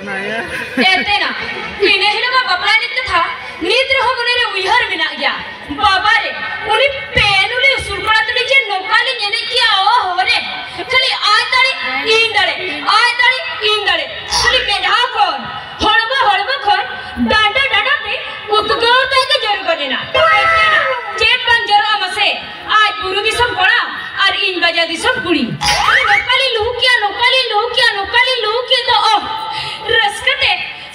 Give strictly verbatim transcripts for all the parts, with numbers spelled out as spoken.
ᱮᱱᱛᱮᱱᱟ, ᱤᱱᱟᱹ ᱦᱤᱞᱳᱜᱟᱜ ᱵᱟᱯᱞᱟ ᱮᱱᱮᱡ ᱠᱟᱛᱷᱟ ᱱᱤᱛ ᱨᱮᱦᱚᱸ ᱢᱚᱱᱮᱨᱮ ᱩᱭᱦᱟᱹᱨ ᱢᱮᱱᱟᱜ ᱜᱮᱭᱟ᱾ ᱵᱟᱵᱟ ᱨᱮ, ᱩᱱᱤ ᱯᱮᱱ ᱩᱱᱤ ᱩᱥᱩᱞ ᱠᱚᱲᱟ ᱛᱩᱞᱩᱡ ᱡᱮ ᱱᱚᱝᱠᱟ ᱞᱤᱧ ᱮᱱᱮᱡ ᱠᱮᱭᱟ, ᱚ ᱦᱚᱨᱮ, ᱠᱷᱟᱹᱞᱤ ᱟᱡ ᱫᱟᱲᱮ, ᱤᱧ ᱫᱟᱲᱮ, ᱟᱡ ᱫᱟᱲᱮ, ᱤᱧ ᱫᱟᱲᱮ᱾ ᱠᱷᱟᱹᱞᱤ ᱢᱮᱫᱦᱟ ᱠᱷᱚᱱ, ᱦᱚᱲᱢᱚ, ᱦᱚᱲᱢᱚ ᱠᱷᱚᱱ ᱰᱟᱸᱰᱟ, ᱰᱟᱸᱰᱟ ᱛᱮ ᱩᱫᱽᱜᱟᱹᱣ ᱫᱟᱜ ᱜᱮ ᱡᱚᱨᱚ ᱜᱚᱫ ᱮᱱᱟ᱾ ᱮᱱᱛᱮᱱᱟ, ᱪᱮᱫ ᱵᱟᱝ ᱡᱚᱨᱚᱜᱼᱟ ᱢᱟᱥᱮ? ᱟᱡ ᱵᱩᱨᱩ ᱫᱤᱥᱚᱢ ᱠᱚᱲᱟ ᱟᱨ ᱤᱧ ᱵᱟᱡᱟᱨ ᱫᱤᱥᱚᱢ ᱠᱩᱲᱤ᱾ ᱱᱚᱝᱠᱟ ᱞᱤᱧ ᱞᱩᱦᱩᱠ ᱠᱮᱭᱟ, ᱱᱚᱝᱠᱟ ᱞᱤᱧ ᱞᱩᱦᱩᱠ ᱠᱮᱭᱟ, ᱱᱚᱝᱠᱟ ᱞᱤᱧ ᱞᱩᱦᱩᱠ ᱠᱮᱫ ᱫᱚ, ᱚᱦ, ᱨᱟᱹᱥᱠᱟᱹ ᱛᱮ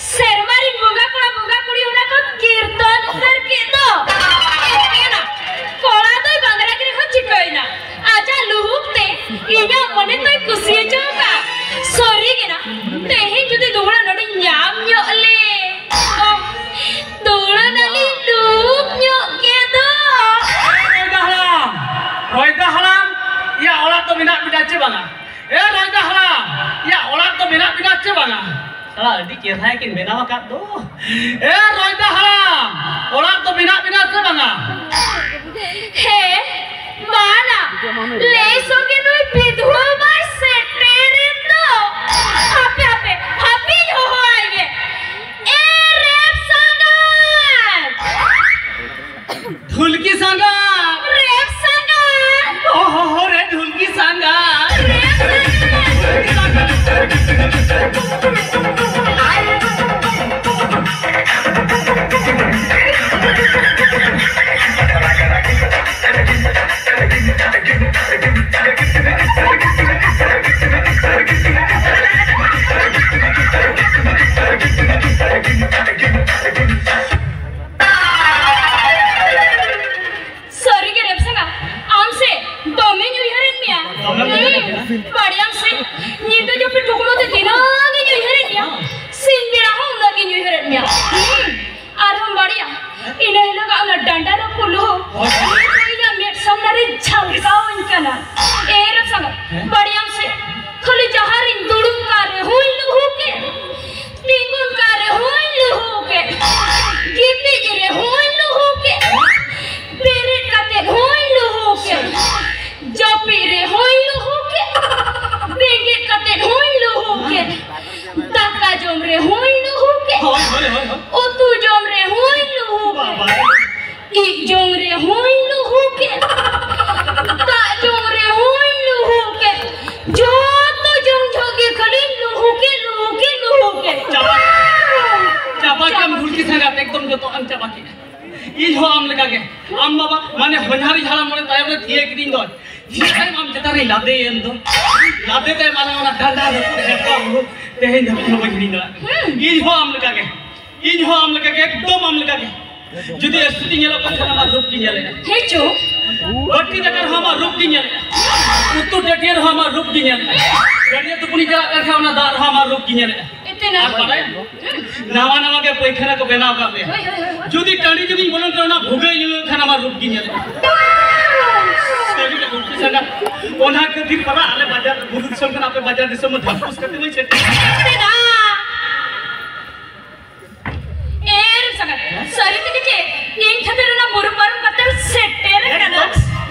ᱥᱮᱨᱢᱟ ᱨᱤᱱ ᱵᱚᱸᱜᱟ ᱠᱚᱲᱟ ᱵᱚᱸᱜᱟ ᱠᱩᱲᱤ ᱚᱱᱟ ᱠᱚ ᱠᱤᱨᱛᱚᱱ ᱩᱛᱟᱹᱨ ᱠᱮᱫ ᱫᱚ᱾ ᱮᱱᱟ, ᱠᱚᱲᱟ ᱫᱚᱭ ᱵᱟᱝᱨᱟ ᱜᱤᱨᱤ ᱠᱷᱚᱱ ᱪᱤᱠᱟᱹᱭᱮᱱᱟ? ᱟᱡᱟᱜ ᱞᱩᱦᱩᱠ ᱛᱮ ᱤᱧᱟᱜ ᱢᱚᱱᱮ ᱫᱚᱭ ᱠᱩᱥᱤ ᱦᱚᱪᱚ ᱟᱠᱟᱫ᱾ ᱥᱟᱹᱨᱤ ᱜᱮ ᱱᱟ, ᱛᱮᱦᱮᱧ ᱡᱩᱫᱤ ᱫᱩᱦᱲᱟ ᱱᱚᱰᱮᱧ ᱧᱟᱢ ᱧᱚᱜ ᱞᱮ, ᱚᱦ, ᱫᱩᱦᱲᱟ ᱱᱟᱞᱤᱧ ᱞᱩᱦᱩᱠ ᱧᱚᱜ ᱠᱮᱫ ᱫᱚ᱾ ᱨᱚᱭᱫᱟ ᱦᱟᱲᱟᱢ, ᱨᱚᱭᱫᱟ ᱦᱟᱲᱟᱢ, ᱭᱟ ᱚᱲᱟᱜ ᱫᱚ ᱢᱮᱱᱟᱜ ᱵᱤᱱᱟ ᱪᱮ ᱵᱟᱝᱟ? ᱮ ᱨᱚᱭᱫᱟ ᱦᱟᱲᱟᱢ, ᱭᱟ ᱚᱲᱟᱜ ᱫᱚ ᱢᱮᱱᱟᱜ ᱵᱤᱱᱟ ᱪᱮ ᱵᱟᱝᱟ? ᱥᱟᱞᱟ ᱟᱹᱰᱤ ᱪᱮᱦᱨᱟ ᱠᱤᱱ ᱵᱮᱱᱟᱣ ᱟᱠᱟᱫ ᱫᱚ᱾ ᱮ ᱨᱚᱭᱫᱟ ᱦᱟᱲᱟᱢ, ᱚᱲᱟᱜ ᱫᱚ ᱢᱮᱱᱟᱜ ᱵᱤᱱᱟ ᱪᱮ ᱵᱟᱝᱟ? ᱦᱮᱸ, ᱵᱟᱱᱟ, ᱞᱟᱹᱭ ᱥᱚᱸᱜᱮ ᱱᱩᱭ ᱵᱤᱫᱷᱩᱣᱟᱹ ᱢᱟᱭ ᱥᱮᱴᱮᱨᱮᱱ ᱫᱚ᱾ ᱦᱟᱯᱮ, ᱦᱟᱯᱮ, ᱦᱟᱯᱮᱧ ᱦᱚᱦᱚᱣᱟᱭ ᱜᱮ᱾ ᱮ ᱨᱮᱯ ᱥᱟᱸᱜᱟᱛ! ᱰᱷᱩᱞᱠᱤ ᱥᱟᱸᱜᱟ! ᱨᱮᱯ ᱥᱟᱸᱜᱟ! ᱦᱚ, ᱦᱚ, ᱦᱚ ᱨᱮ ᱰᱷᱩᱞᱠᱤ ᱥᱟᱸᱜᱟ! ᱨᱮᱯ ᱥᱟᱸᱜᱟ! ᱨᱮᱦᱚᱸᱧ ᱞᱩᱦᱩᱠᱮᱫ᱾ ᱦᱳᱭ, ᱦᱳᱭ, ᱦᱳᱭ, ᱦᱳᱭ᱾ ᱩᱛᱩ ᱡᱚᱢ ᱨᱮᱦᱚᱸᱧ ᱞᱩᱦᱩᱠᱮᱫ᱾ ᱵᱟᱵᱟ ᱨᱮ᱾ ᱤᱡ ᱡᱚᱢ ᱨᱮᱦᱚᱸᱧ ᱞᱩᱦᱩᱠᱮᱫ᱾ ᱫᱟᱜ ᱡᱚᱢ ᱨᱮᱦᱚᱸᱧ ᱞᱩᱦᱩᱠᱮᱫ᱾ ᱡᱚᱛᱚ ᱡᱚᱢ ᱡᱚᱦᱚᱜ ᱜᱮ ᱠᱷᱟᱹᱞᱤᱧ ᱞᱩᱦᱩᱠᱮᱫ, ᱞᱩᱦᱩᱠᱮᱫ, ᱞᱩᱦᱩᱠᱮᱫ᱾ ᱪᱟᱵᱟ᱾ ᱪᱟᱵᱟ ᱠᱮᱫᱟᱢ ᱰᱷᱩᱞᱠᱤ ᱥᱟᱸᱜᱟᱛ, ᱮᱠᱫᱚᱢ ᱡᱚᱛᱚ ᱟᱢ ᱪᱟᱵᱟ ᱠᱮᱫᱟ᱾ ᱤᱧ ᱦᱚᱸ ᱟᱢ ᱞᱮᱠᱟ ᱜᱮ᱾ ᱟᱢ ᱵᱟᱵᱟ, ᱢᱟᱱᱮ ᱦᱚᱧᱦᱟᱨᱤᱧ ᱦᱟᱲᱟᱢ ᱢᱚᱬᱮ ᱛᱟᱭᱚᱢ ᱨᱮ ᱛᱷᱤᱭᱟᱹ ᱠᱤᱫᱤᱧ ᱫᱚ᱾ ᱤᱧ ᱛᱟᱭᱚᱢ ᱟᱢ ᱪᱮᱛᱟᱱ ᱨᱤᱧ ᱞᱟᱫᱮᱭᱮᱱ ᱫᱚ᱾ ᱞᱟᱫᱮ ᱛᱟᱭᱚᱢ ᱟᱞᱟᱝ ᱚᱱᱟ ᱰᱟᱸᱰᱟ ᱨᱟᱹᱯᱩᱫ ᱦᱮᱯᱨᱟᱣ ᱦᱩᱲᱩ ᱛᱮᱦᱮᱧ ᱫᱷᱟᱹᱵᱤᱡ ᱦᱚᱸ ᱵᱟᱹᱧ ᱦᱤᱲᱤᱧ ᱫᱟᱲᱮᱭᱟᱜ ᱠᱟᱱᱟ᱾ ᱤᱧ ᱦᱚᱸ ᱟᱢ ᱞᱮᱠᱟ ᱜᱮ᱾ ᱤᱧ ᱦᱚᱸ ᱟᱢ ᱞᱮᱠᱟ ᱜᱮ, ᱮᱠᱫᱚᱢ ᱟᱢ ᱞᱮᱠᱟ ᱜᱮ᱾ ᱡᱩᱫᱤ ᱮᱥᱴᱤ ᱧᱮᱞᱚᱜ ᱠᱟᱱ ᱠᱷᱟᱱ ᱟᱢᱟᱜ ᱨᱩᱯ ᱜᱤᱧ ᱧᱮᱞᱮᱜᱼᱟ᱾ ᱦᱮᱸ ᱪᱚ᱾ ᱵᱟᱹᱴᱤ ᱫᱟᱠᱟ ᱨᱮᱦᱚᱸ ᱟᱢᱟᱜ ᱨᱩᱯ ᱜᱤᱧ ᱧᱮᱞᱮᱜᱼᱟ᱾ ᱩᱛᱩ ᱴᱟᱹᱴᱭᱟᱹ ᱨᱮᱦᱚᱸ ᱟᱢᱟᱜ ᱨᱩᱯ ᱜᱤᱧ ᱧᱮᱞᱮᱜᱼᱟ᱾ ᱜᱟᱹᱰᱭᱟᱹ ᱛᱩᱯᱩᱱᱤᱧ ᱪᱟᱞᱟᱜ ᱠᱟᱱ ᱠᱷᱟᱱ ᱚᱱᱟ ᱫᱟᱜ ᱨᱮᱦᱚᱸ ᱟᱢᱟᱜ ᱨᱩᱯ ᱜᱤᱧ ᱧᱮᱞᱮᱜᱼᱟ᱾ ᱮᱛᱮ ᱱᱟ᱾ ᱟᱨ ᱵᱟᱲᱟᱭᱟᱢ, ᱱᱟᱣᱟ ᱱᱟᱣᱟ ᱜᱮ ᱯᱟᱹᱭᱠᱷᱟᱱᱟ ᱠᱚ ᱵᱮᱱᱟᱣ ᱠᱟᱜ ᱞᱮᱭᱟ᱾ ᱦᱳᱭ, ᱦᱳᱭ, ᱦᱳᱭ, ᱦᱳᱭ᱾ ᱡᱩᱫᱤ ᱴᱟᱺᱰᱤ ᱡᱩᱫᱤᱧ ᱵᱚᱞᱚᱱ ᱠᱷᱟᱱ ᱚᱱᱟ ᱵᱷᱩᱜᱟᱹᱜ ᱧᱩᱨᱩᱜ ᱠᱷᱟᱱ ᱟᱢᱟᱜ ᱨᱩᱯ ᱜᱤᱧ ᱧᱮᱞᱮᱜᱼᱟ᱾ ᱥᱟᱹᱨᱤ ᱜᱮ ᱜᱚᱢᱠᱮ ᱥᱟᱸᱜᱟᱛ, ᱚᱱᱟ ᱠᱷᱟᱹᱛᱤᱨ ᱯᱟᱨᱟ ᱟᱞᱮ ᱵᱟᱡᱟᱨ, ᱵᱩᱨᱩ ᱫᱤᱥᱚᱢ ᱠᱷᱚᱱ ᱟᱯᱮ ᱵᱟᱡᱟᱨ ᱫᱤᱥᱚᱢ ᱢᱟ ᱫᱷᱟᱯᱩᱥ ᱠᱟᱛᱮ ᱢᱟᱹᱧ ᱥᱮᱴᱮᱨ᱾ ᱮᱛᱮ ᱱᱟ᱾ ᱮᱨ ᱥᱟᱸᱜᱟᱛ, ᱥᱟᱹᱨᱤ ᱛᱮᱜᱮ ᱪᱮᱫ? ᱤᱧ ᱠᱷᱟᱹᱛᱤᱨ ᱚᱱᱟ ᱵᱩᱨᱩ ᱯᱟᱨᱚᱢ ᱠᱟᱛᱮᱢ ᱥᱮᱴᱮᱨ ᱟᱠᱟᱱᱟ? ᱮᱠᱫᱚᱢ᱾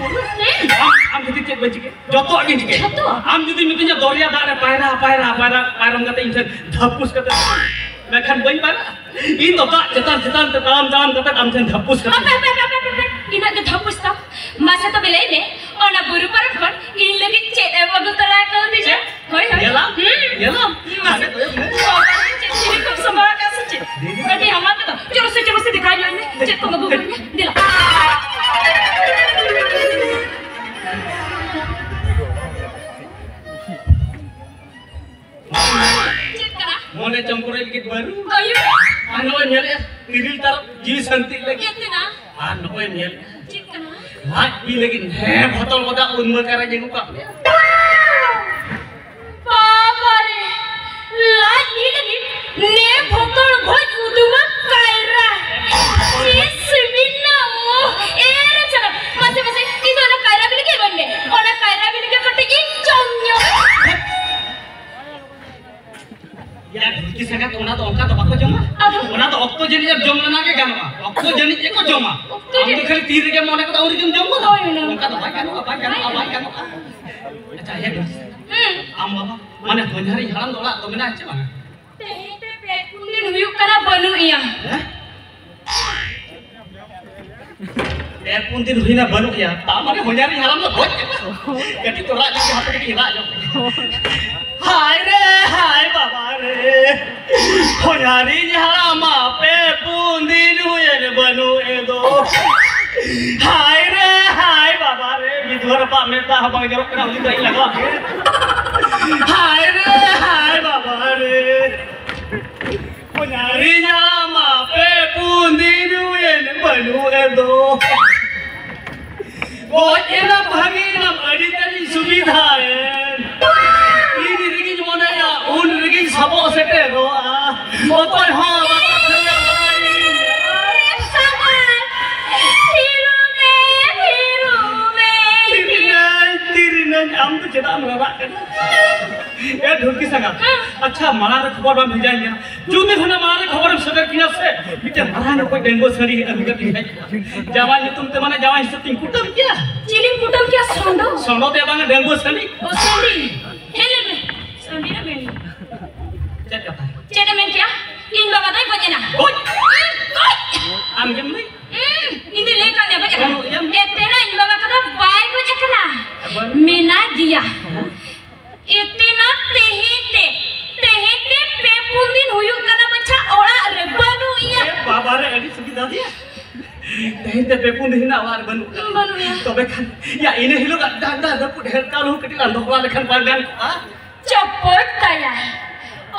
ᱦᱮᱸ? ᱟᱢ, ᱟᱢ ᱠᱷᱟᱹᱛᱤᱨ ᱪᱮᱫ ᱵᱟᱹᱧ ᱪᱤᱠᱟᱹᱭᱟ? ᱡᱚᱛᱚᱣᱟᱜ ᱜᱤᱧ ᱪᱤᱠᱟᱹᱭᱟ᱾ ᱡᱚᱛᱚᱣᱟᱜ? ᱟᱢ ᱡᱩᱫᱤᱢ ᱢᱤᱛᱟᱹᱧᱟ ᱫᱚᱨᱭᱟ ᱫᱟᱜ ᱨᱮ ᱯᱟᱭᱨᱟ, ᱯᱟᱭᱨᱟ, ᱯᱟᱭᱨᱟ, ᱯᱟᱭᱨᱟᱢ ᱠᱟᱛᱮ ᱤᱧ ᱴᱷᱮᱱ ᱫᱷᱟᱯᱩᱥ ᱠᱟᱛᱮ, ᱢᱮᱱᱠᱷᱟᱱ ᱵᱟᱹᱧ ᱯᱟᱭᱨᱟᱜᱼᱟ᱾ ᱤᱧ ᱫᱚ ᱫᱟᱜ ᱪᱮᱛᱟᱱ, ᱪᱮᱛᱟᱱ ᱛᱮ ᱛᱟᱲᱟᱢ, ᱛᱟᱲᱟᱢ ᱠᱟᱛᱮ ᱟᱢ ᱴᱷᱮᱱ ᱫᱷᱟᱯᱩᱥ ᱠᱟᱛᱮ᱾ ᱦᱟᱯᱮ, ᱦᱟᱯᱮ, ᱦᱟᱯᱮ, ᱦᱟᱯᱮ, ᱦᱟᱯᱮ᱾ ᱤᱱᱟᱹᱜ ᱜᱮ ᱫᱷᱟᱯᱩᱥ ᱛᱟᱢ? ᱢᱟᱥᱮ ᱛᱚᱵᱮ ᱞᱟᱹᱭ ᱢᱮ, ᱚᱱᱟ ᱵᱩᱨᱩ ᱯᱟᱨᱚᱢ ᱠᱷᱚᱱ ᱤᱧ ᱞᱟᱹᱜᱤᱫ ᱪᱮᱫ ᱮᱢ ᱟᱹᱜᱩ ᱛᱚᱨᱟ ᱟᱠᱟᱣᱫᱤᱧᱟ? ᱪᱮᱫ? ᱦᱳᱭ, ᱦᱳᱭ᱾ ᱧᱮᱞᱟᱢ? ᱦᱩᱸ᱾ ᱧᱮᱞᱟᱢ? ᱢᱟᱥᱮ᱾ ᱵᱟᱵᱟ ᱨᱮ, ᱪᱮᱫ ᱪᱤᱞᱤ ᱠᱚᱢ ᱥᱟᱢᱵᱟᱣ ᱟᱠᱟᱫ ᱥᱮ ᱪᱮᱫ? ᱟᱹᱰᱤ ᱦᱟᱢᱟᱞ ᱠᱟᱛᱷᱟ᱾ ᱪᱚᱞᱚ ᱥᱮ, ᱪᱚᱞᱚ ᱥᱮ, ᱫᱮᱠᱷᱟᱣ ᱧᱚᱜ ᱢᱮ᱾ ᱪᱮᱫ ᱠᱚᱢ ᱟᱹᱜᱩ ᱟᱠᱟᱫᱤᱧᱟ? ᱫᱮᱞᱟ᱾ ᱪᱮᱫ ᱠᱟᱱᱟ? ᱢᱚᱱᱮ ᱪᱚᱢᱠᱚᱨᱚᱡ ᱞᱟᱹᱜᱤᱫ ᱵᱟᱹᱨᱩ᱾ ᱟᱭᱳ᱾ ᱟᱨ ᱱᱚᱜᱼᱚᱭ ᱧᱮᱞᱮᱜᱼᱟ, ᱛᱤᱨᱤᱞ ᱛᱟᱨᱚᱵ ᱡᱤᱣᱤ ᱥᱟᱹᱱᱛᱤ ᱞᱟᱹᱜᱤᱫ᱾ ᱪᱮᱫ ᱠᱟᱱᱟ? ᱟᱨ ᱱᱚᱜᱼᱚᱭ ᱧᱮᱞᱮᱜᱼᱟ, ᱪᱮᱫ ᱠᱟᱱᱟ? ᱞᱟᱡ ᱵᱤ ᱞᱟᱹᱜᱤᱫ ᱦᱮᱸ ᱵᱷᱚᱛᱚᱞ ᱜᱚᱫᱟ ᱩᱱᱢᱟᱹ ᱠᱟᱨᱮ ᱧᱮᱞ ᱠᱟᱜ ᱢᱮᱭᱟ᱾ ᱵᱟᱵᱟ ᱨᱮ, ᱞᱟᱡ ᱵᱤ ᱞᱟᱹᱜᱤᱫ ᱱᱮ ᱵᱷᱚᱛᱚᱞ ᱵᱷᱚᱡ ᱩᱫᱩᱢᱟ ᱠᱟᱭᱨᱟ᱾ ᱪᱮᱫ ᱥᱤᱵᱤᱞ ᱱᱟ ᱳ, ᱮ ᱨᱮ ᱪᱟᱞᱟᱜ᱾ ᱢᱟᱥᱮ, ᱢᱟᱥᱮ, ᱤᱧ ᱫᱚ ᱚᱱᱟ ᱠᱟᱭᱨᱟ ᱵᱤᱞᱤ ᱜᱮ ᱤᱢᱟᱹᱧ ᱢᱮ᱾ ᱚᱱᱟ ᱠᱟᱭᱨᱟ ᱵᱤᱞᱤ ᱜᱮ ᱠᱟᱹᱴᱤᱡ ᱤᱧ ᱡᱚᱢ ᱧᱚᱜ᱾ ᱭᱟ, ᱰᱷᱩᱞᱠᱤ ᱥᱟᱸᱜᱟᱛ, ᱚᱱᱟ ᱫᱚ ᱚᱱᱠᱟ ᱫᱚ ᱵᱟᱠᱚ ᱡᱚᱢᱟ᱾ ᱟᱫᱚ? ᱚᱱᱟ ᱫᱚ ᱚᱠᱛᱚ ᱡᱟᱹᱱᱤᱡ ᱮᱢ ᱡᱚᱢ ᱞᱮᱱᱟ ᱜᱮ ᱜᱟᱱᱚᱜᱼᱟ᱾ ᱚᱠᱛᱚ ᱡᱟᱹᱱᱤᱡ ᱜᱮᱠᱚ ᱡᱚᱢᱟ᱾ ᱚᱠᱛᱚ ᱟᱢ ᱫᱚ ᱡᱟᱹᱱᱤᱡ᱾ ᱠᱷᱟᱹᱞᱤ ᱛᱤ ᱨᱮᱜᱮ ᱢᱚᱱᱮ ᱠᱚᱫᱚ ᱟᱹᱣᱨᱤ ᱜᱮᱢ ᱡᱚᱢ ᱜᱚᱫᱟ᱾ ᱦᱳᱭ, ᱚᱱᱟ᱾ ᱚᱱᱠᱟ ᱫᱚ ᱵᱟᱭ ᱜᱟᱱᱚᱜᱼᱟ, ᱵᱟᱭ ᱜᱟᱱᱚᱜᱼᱟ, ᱵᱟᱭ ᱜᱟᱱᱚᱜᱼᱟ᱾ ᱟᱪᱪᱷᱟ, ᱭᱟ, ᱰᱷᱩᱞᱠᱤ ᱥᱟᱸᱜᱟᱛ᱾ ᱦᱩᱸ᱾ ᱟᱢ ᱵᱟᱵᱟ, ᱢᱟᱱᱮ, ᱦᱚᱧᱦᱟᱨᱤᱧ ᱦᱟᱲᱟᱢ ᱫᱚ ᱚᱲᱟᱜ ᱫᱚ ᱢᱮᱱᱟᱭᱟ ᱪᱮ ᱵᱟᱝᱟ? ᱛᱮᱦᱮᱧ ᱫᱚ ᱵᱟᱹᱱᱩᱜ ᱮᱭᱟ᱾ ᱦᱮᱸ? ᱯᱮ ᱯᱩᱱ ᱫᱤᱱ ᱦᱩᱭᱱᱟ ᱵᱟᱹᱱᱩᱜ ᱮᱭᱟ, ᱛᱟ ᱢᱟᱱᱮ ᱦᱚᱧᱦᱟᱨᱤᱧ ᱦᱟᱲᱟᱢ ᱫᱚ ᱜᱚᱡ ᱠᱟᱱᱟ᱾ ᱠᱟᱹᱴᱤᱡ ᱛᱚ ᱨᱟᱜ ᱧᱚᱜ ᱠᱮᱫᱟ, ᱦᱟᱯᱮ ᱠᱟᱹᱴᱤᱡ ᱨᱟᱜ ᱧᱚᱜ ᱠᱮᱫᱟ᱾ ᱦᱟᱭ ᱨᱮ, ᱦᱟᱭ ᱵᱟᱵᱟ ᱨᱮ, ᱦᱚᱧᱦᱟᱨᱤᱧ ᱦᱟᱲᱟᱢᱟ ᱯᱮ ᱯᱩᱱ ᱫᱤᱱ ᱦᱩᱭᱮᱱ ᱵᱟᱹᱱᱩᱜ ᱮ ᱫᱚ᱾ ᱦᱟᱭ ᱨᱮ, ᱦᱟᱭ ᱵᱟᱵᱟ ᱨᱮ, ᱢᱤᱫ ᱦᱚᱲ ᱵᱟᱯ ᱢᱮᱫ ᱫᱟᱜ ᱦᱚᱸ ᱵᱟᱝ ᱡᱚᱨᱚᱜ ᱠᱟᱱᱟ, ᱩᱱᱤ ᱫᱚ ᱤᱧ ᱞᱟᱜᱟᱣ ᱠᱮᱫ᱾ ᱦᱟᱭ ᱨᱮ, ᱦᱟᱭ ᱵᱟᱵᱟ ᱨᱮ᱾ ᱦᱚᱧᱦᱟᱨᱤᱧ ᱦᱟᱲᱟᱢᱟ ᱯᱮ ᱯᱩᱱ ᱫᱤᱱ ᱦᱩᱭᱮᱱ ᱵᱟᱹᱱᱩᱜ ᱮ ᱫᱚ᱾ ᱜᱚᱡ ᱮᱱᱟᱢ ᱵᱷᱟᱜᱮ ᱮᱱᱟᱢ ᱟᱹᱰᱤ ᱛᱮᱫ ᱤᱧ ᱥᱩᱵᱤᱫᱷᱟ ᱮᱱ᱾ ᱛᱤᱱ ᱨᱮᱜᱮᱧ ᱢᱚᱱᱮᱭᱟ ᱩᱱ ᱨᱮᱜᱮᱧ ᱥᱟᱵᱚᱜ ᱥᱮᱴᱮᱨᱚᱜᱼᱟ᱾ ᱚᱠᱚᱭ ᱦᱚᱸ ᱵᱟᱠᱚ ᱠᱷᱟᱹᱭᱟ᱾ ᱛᱤᱨᱩ ᱢᱮ, ᱛᱤᱨᱩ ᱢᱮ᱾ ᱛᱤᱨᱤᱱᱟᱹᱧ, ᱛᱤᱨᱤᱱᱟᱹᱧ, ᱟᱢ ᱫᱚ ᱪᱮᱫᱟᱜ ᱮᱢ ᱨᱟᱨᱟᱜ ᱠᱟᱱᱟ? ᱮ ᱰᱷᱩᱞᱠᱤ ᱥᱟᱸᱜᱟ, ᱟᱪᱪᱷᱟ, ᱢᱟᱲᱟᱝ ᱨᱮ ᱠᱷᱚᱵᱚᱨ ᱵᱟᱢ ᱵᱷᱮᱡᱟᱧ ᱠᱟᱱᱟ? ᱡᱩᱫᱤ ᱦᱩᱱᱟᱹᱝ ᱢᱟᱲᱟᱝ ᱨᱮ ᱠᱷᱚᱵᱚᱨᱮᱢ ᱥᱮᱴᱮᱨ ᱠᱤᱧᱟ ᱥᱮ, ᱢᱤᱫᱴᱮᱱ ᱢᱟᱨᱟᱝ ᱚᱠᱚᱡ ᱰᱟᱺᱜᱩᱣᱟᱹ ᱥᱟᱺᱰᱤ ᱟᱹᱜᱩ ᱠᱟᱛᱮᱧ ᱦᱮᱡ ᱠᱚᱜᱼᱟ᱾ ᱡᱟᱶᱟᱭ ᱧᱩᱛᱩᱢ ᱛᱮ, ᱢᱟᱱᱮ, ᱡᱟᱶᱟᱭ ᱦᱤᱥᱟᱹᱵ ᱛᱤᱧ ᱠᱩᱴᱟᱹᱢ ᱠᱮᱭᱟ᱾ ᱪᱤᱞᱤᱢ ᱠᱩᱴᱟᱹᱢ ᱠᱮᱭᱟ? ᱥᱚᱸᱰᱚ? ᱥᱚᱸᱰᱚ ᱫᱚ ᱵᱟᱝᱟ, ᱰᱟᱺᱜᱩᱣᱟᱹ ᱥᱟᱺᱰᱤ᱾ ᱚ, ᱥᱟᱺᱰᱤ᱾ ᱦᱮᱸ, ᱞᱟᱹᱭ ᱢᱮ᱾ ᱥᱟᱺᱰᱤ ᱨᱮ ᱢᱮᱱ ᱢᱮ᱾ ᱪᱮᱫ ᱠᱟᱛᱷᱟ? ᱪᱮᱫ ᱮ ᱢᱮᱱ ᱠᱮᱭᱟ? ᱤᱧ ᱵᱟᱵᱟ ᱫᱚᱭ ᱜᱚᱡ ᱮᱱᱟ᱾ ᱜᱚᱡ? ᱜᱚᱡ! ᱟᱢ ᱜᱮᱢ ᱞᱟᱹᱭ? ᱦᱩᱸ, ᱤᱧ ᱫᱚᱧ ᱞᱟᱹᱭ ᱠᱟᱜ ᱢᱮᱭᱟ, ᱜᱚᱡ ᱟᱠᱟᱱᱟ᱾ ᱵᱟᱹᱱᱩᱜ ᱮᱭᱟ᱾ ᱮᱛᱮ ᱱᱟ ᱤᱧ ᱵᱟᱵᱟ ᱠᱚᱫᱚ ᱵᱟᱭ ᱜᱚᱡ ᱟᱠᱟᱱᱟ᱾ ᱵᱟᱹᱱᱩᱜ᱾ ᱢᱮᱱᱟᱭ ᱜᱮᱭᱟ᱾ ᱮᱛᱮ ᱱᱟ ᱛᱮᱦᱮᱧ ᱛᱮ, ᱛᱮᱦᱮᱧ ᱛᱮ ᱯᱮ ᱯᱩᱱ ᱫᱤᱱ ᱦᱩᱭᱩᱜ ᱠᱟᱱᱟ ᱵᱟᱪᱷᱟ ᱚᱲᱟᱜ ᱨᱮ ᱵᱟᱹᱱᱩᱜ ᱮᱭᱟ᱾ ᱮ ᱵᱟᱵᱟ ᱨᱮ, ᱟᱹᱰᱤ ᱥᱩᱵᱤᱫᱷᱟ ᱜᱮᱭᱟ᱾ ᱛᱮᱦᱮᱧ ᱛᱮ ᱯᱮ ᱯᱩᱱ ᱫᱤᱱ ᱦᱮᱱᱟᱜ ᱚᱲᱟᱜ ᱨᱮ ᱵᱟᱹᱱᱩᱜ ᱮᱭᱟ᱾ ᱵᱟᱹᱱᱩᱜ ᱮᱭᱟ᱾ ᱛᱚᱵᱮ ᱠᱷᱟᱱ, ᱭᱟ, ᱤᱱᱟᱹ ᱦᱤᱞᱳᱜ ᱟᱜ ᱰᱟᱸᱰᱟ ᱨᱟᱹᱯᱩᱫ ᱦᱮᱞᱠᱟᱣ ᱦᱚᱸ ᱠᱟᱹᱴᱤᱡ ᱞᱟᱝ ᱫᱚᱦᱲᱟ ᱞᱮᱠᱷᱟᱱ ᱵᱟᱝ ᱜᱟᱱ ᱠᱚᱜᱼᱟ? ᱪᱚᱯᱚᱡ ᱛᱟᱭᱟᱭ᱾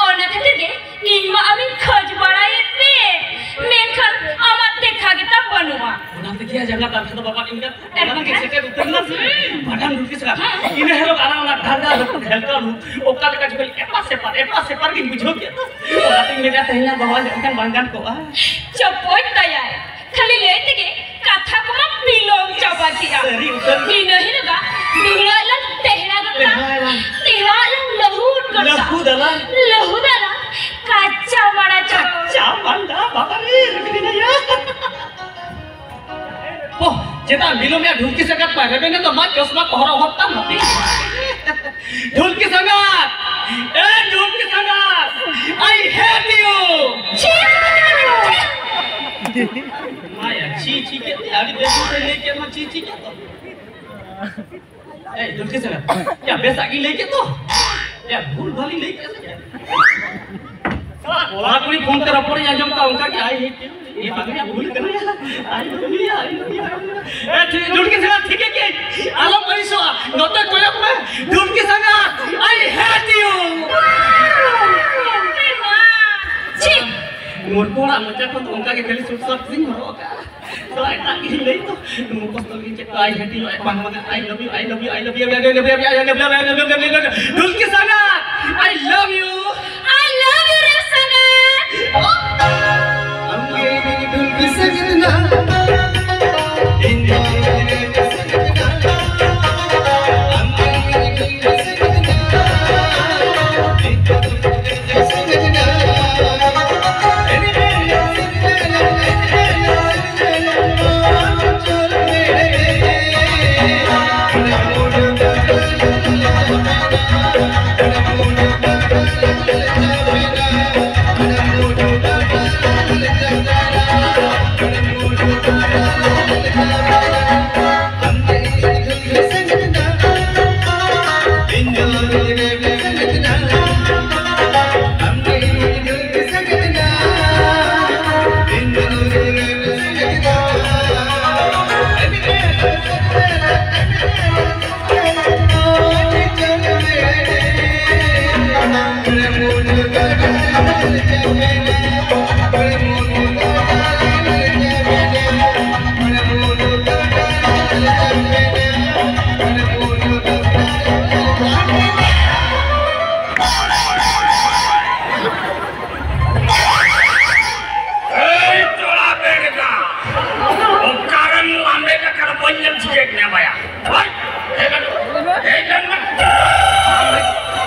ᱚᱱᱟ ᱠᱷᱟᱹᱛᱤᱨ ᱜᱮ ᱤᱧ ᱢᱟ ᱟᱢᱤᱧ ᱠᱷᱚᱡᱽ ᱵᱟᱲᱟᱭᱮᱫ ᱢᱮ, ᱢᱮᱱᱠᱷᱟᱱ ᱟᱢᱟᱜ ᱫᱮᱠᱷᱟ ᱜᱮᱛᱟᱢ ᱵᱟᱹᱱᱩᱜᱼᱟ᱾ ᱚᱱᱟ ᱛᱮᱜᱮ ᱡᱟᱸᱜᱟ ᱛᱟᱞᱠᱷᱟ ᱫᱚ ᱵᱟᱵᱟ ᱤᱧ ᱠᱟᱱ᱾ ᱮᱠᱫᱚᱢ᱾ ᱚᱱᱟ ᱛᱮᱜᱮ ᱥᱮᱴᱮᱨ ᱩᱛᱟᱹᱨ ᱮᱱᱟ᱾ ᱦᱩᱸ᱾ ᱵᱷᱟᱸᱰᱟᱱ ᱨᱩᱴᱤ ᱥᱟᱞᱟᱜ᱾ ᱦᱩᱸ᱾ ᱤᱱᱟᱹ ᱦᱤᱞᱳᱜ ᱟᱞᱟᱝ ᱚᱱᱟ ᱰᱟᱸᱰᱟ ᱨᱟᱹᱯᱩᱫ ᱦᱮᱞᱠᱟᱣ ᱞᱩ-, ᱚᱠᱟ ᱞᱮᱠᱟ ᱪᱚ ᱠᱟᱹᱡ ᱮᱯᱟᱨ ᱥᱮᱯᱟᱨ, ᱮᱯᱟᱨ ᱥᱮᱯᱟᱨ ᱜᱤᱧ ᱵᱩᱡᱷᱟᱹᱣ ᱠᱮᱫ᱾ ᱚᱱᱟᱛᱤᱧ ᱢᱮᱱᱮᱫᱼᱟ, ᱛᱮᱦᱮᱧ ᱞᱟᱝ ᱫᱚᱦᱚ ᱧᱚᱜ ᱞᱮᱠᱷᱟᱱ ᱵᱟᱝ ᱜᱟᱱ ᱠᱚᱜᱼᱟ? ᱪᱚᱯᱚᱡ ᱛᱟᱭᱟᱭ᱾ ᱠᱷᱟᱹᱞᱤ ᱞᱟᱹᱭ ᱛᱮᱜᱮ ᱠᱟᱛᱷᱟ ᱠᱚᱢᱟ ᱵᱤᱞᱚᱢ ᱪᱟᱵᱟ ᱠᱮᱜᱼᱟ᱾ ᱥᱟᱹᱨᱤ ᱩᱛᱟᱹᱨ᱾ ᱤᱱᱟᱹ ᱦᱤᱞᱳᱜᱟ ᱫᱩᱦᱲᱟᱹ ᱞᱟᱝ ᱛᱮᱦᱲᱟ ᱜᱚᱫᱟ᱾ ᱛᱮᱦᱲᱟ ᱞᱟᱝ᱾ ᱛᱮᱦᱲᱟ ᱞᱟᱝ ᱞᱟᱹᱦᱩᱫ ᱜᱚᱫᱟ᱾ ᱞᱟᱹᱦᱩᱫ ᱟᱞᱟᱝ᱾ ᱞᱟᱹᱦᱩᱫ ᱟᱞᱟᱝ᱾ ᱠᱟᱪᱟ ᱢᱟᱲᱟ ᱪᱚ᱾ ᱠᱟᱪᱟ ᱢᱟᱲᱟ, ᱵᱟᱵᱟ ᱨᱮ, ᱨᱮᱵᱮᱱ ᱮᱱᱟᱭᱟ᱾ ᱳᱦ, ᱪᱮᱫᱟᱜ ᱵᱤᱞᱚᱢᱮᱜᱼᱟ ᱰᱷᱩᱞᱠᱤ ᱥᱟᱸᱜᱟᱛ ᱢᱟ? ᱨᱮᱵᱮᱱ ᱫᱚ ᱢᱟ ᱪᱚᱥᱢᱟ ᱠᱚ ᱦᱚᱨᱚᱜ ᱦᱚᱫ ᱛᱟᱢ ᱦᱟᱯᱮ᱾ ᱰᱷᱩᱞᱠᱤ ᱥᱟᱸᱜᱟᱛ! ᱮ ᱰᱷᱩᱞᱠᱤ ᱥᱟᱸᱜᱟᱛ! I hate you! ᱪᱮᱫ? ᱟᱭᱟ, ᱪᱷᱤ ᱪᱷᱤ ᱠᱮᱫ ᱛᱮ ᱟᱹᱰᱤ ᱵᱮᱥ ᱞᱮ ᱞᱟᱹᱭ ᱠᱮᱫ ᱢᱟ, ᱪᱷᱤ ᱪᱷᱤ ᱠᱮᱫ ᱫᱚ᱾ ᱮᱭ, ᱫᱩᱞᱠᱤ ᱥᱟᱸᱜᱟᱛ, ᱭᱟ, ᱵᱮᱥᱟᱜ ᱜᱤᱧ ᱞᱟᱹᱭ ᱠᱮᱫ ᱫᱚ᱾ ᱭᱟ, ᱵᱷᱩᱞ ᱵᱷᱟᱞᱤᱧ ᱞᱟᱹᱭ ᱠᱮᱫ ᱥᱮ ᱪᱮᱫ? ᱥᱟᱞᱟ, ᱠᱚᱲᱟ ᱠᱩᱲᱤ ᱯᱷᱳᱱ ᱛᱮ ᱨᱚᱯᱚᱲᱤᱧ ᱟᱸᱡᱚᱢ ᱠᱟᱜ, ᱚᱱᱠᱟ ᱜᱮ, "I hate you." ᱮ, ᱵᱟᱝ ᱭᱟ, ᱵᱷᱩᱞ ᱠᱟᱱᱟ ᱭᱟ᱾ I love you, I love you, I love you᱾ ᱮ, ᱴᱷᱤᱠ, ᱫᱩᱞᱠᱤ ᱥᱟᱸᱜᱟᱛ, ᱴᱷᱤᱠ ᱜᱮ, ᱟᱞᱚᱢ ᱟᱹᱲᱤᱥᱚᱜᱼᱟ, ᱱᱚᱛᱮ ᱠᱚᱭᱚᱜ ᱢᱮ, ᱫᱩᱞᱠᱤ ᱥᱟᱸᱜᱟᱛ, I hate you᱾ ᱪᱷᱤ! ᱢᱩᱨᱠᱩ ᱦᱚᱲᱟᱜ ᱢᱚᱪᱟ ᱠᱷᱚᱱ ᱫᱚ ᱚᱱᱠᱟ ᱜᱮ ᱠᱷᱟᱹᱞᱤ ᱥᱩᱴ ᱥᱟᱴ ᱜᱤᱧ ᱦᱚᱨᱚᱜ ᱟᱠᱟᱫᱼᱟ᱾ ᱛᱚ ᱮᱴᱟᱜ ᱜᱤᱧ ᱞᱟᱹᱭ ᱛᱚ, ᱢᱩᱠᱷᱚᱥᱛᱚ ᱜᱤᱧ ᱪᱮᱫ ᱠᱚ, I hate you, ᱵᱟᱝ, ᱵᱟᱝ, I love you, I love you, I love you, ᱫᱩᱞᱠᱤ ᱥᱟᱸᱜᱟᱛ, I love you. I love you ᱨᱮ ᱥᱟᱸᱜᱟᱛ᱾ ᱮᱭ ᱪᱚᱲᱟ ᱵᱮᱨᱮᱫᱟ, ᱚᱠᱟᱨᱮᱢ ᱞᱟᱸᱫᱮ ᱠᱟᱱᱟ ᱵᱟᱹᱧ ᱧᱮᱞ ᱴᱷᱤᱠᱮᱫ ᱢᱮᱭᱟ ᱵᱟᱭᱟ᱾ ᱦᱳᱭ, ᱦᱮᱡ ᱞᱮᱱ ᱢᱮ, ᱦᱮᱡ ᱞᱮᱱ ᱢᱮ᱾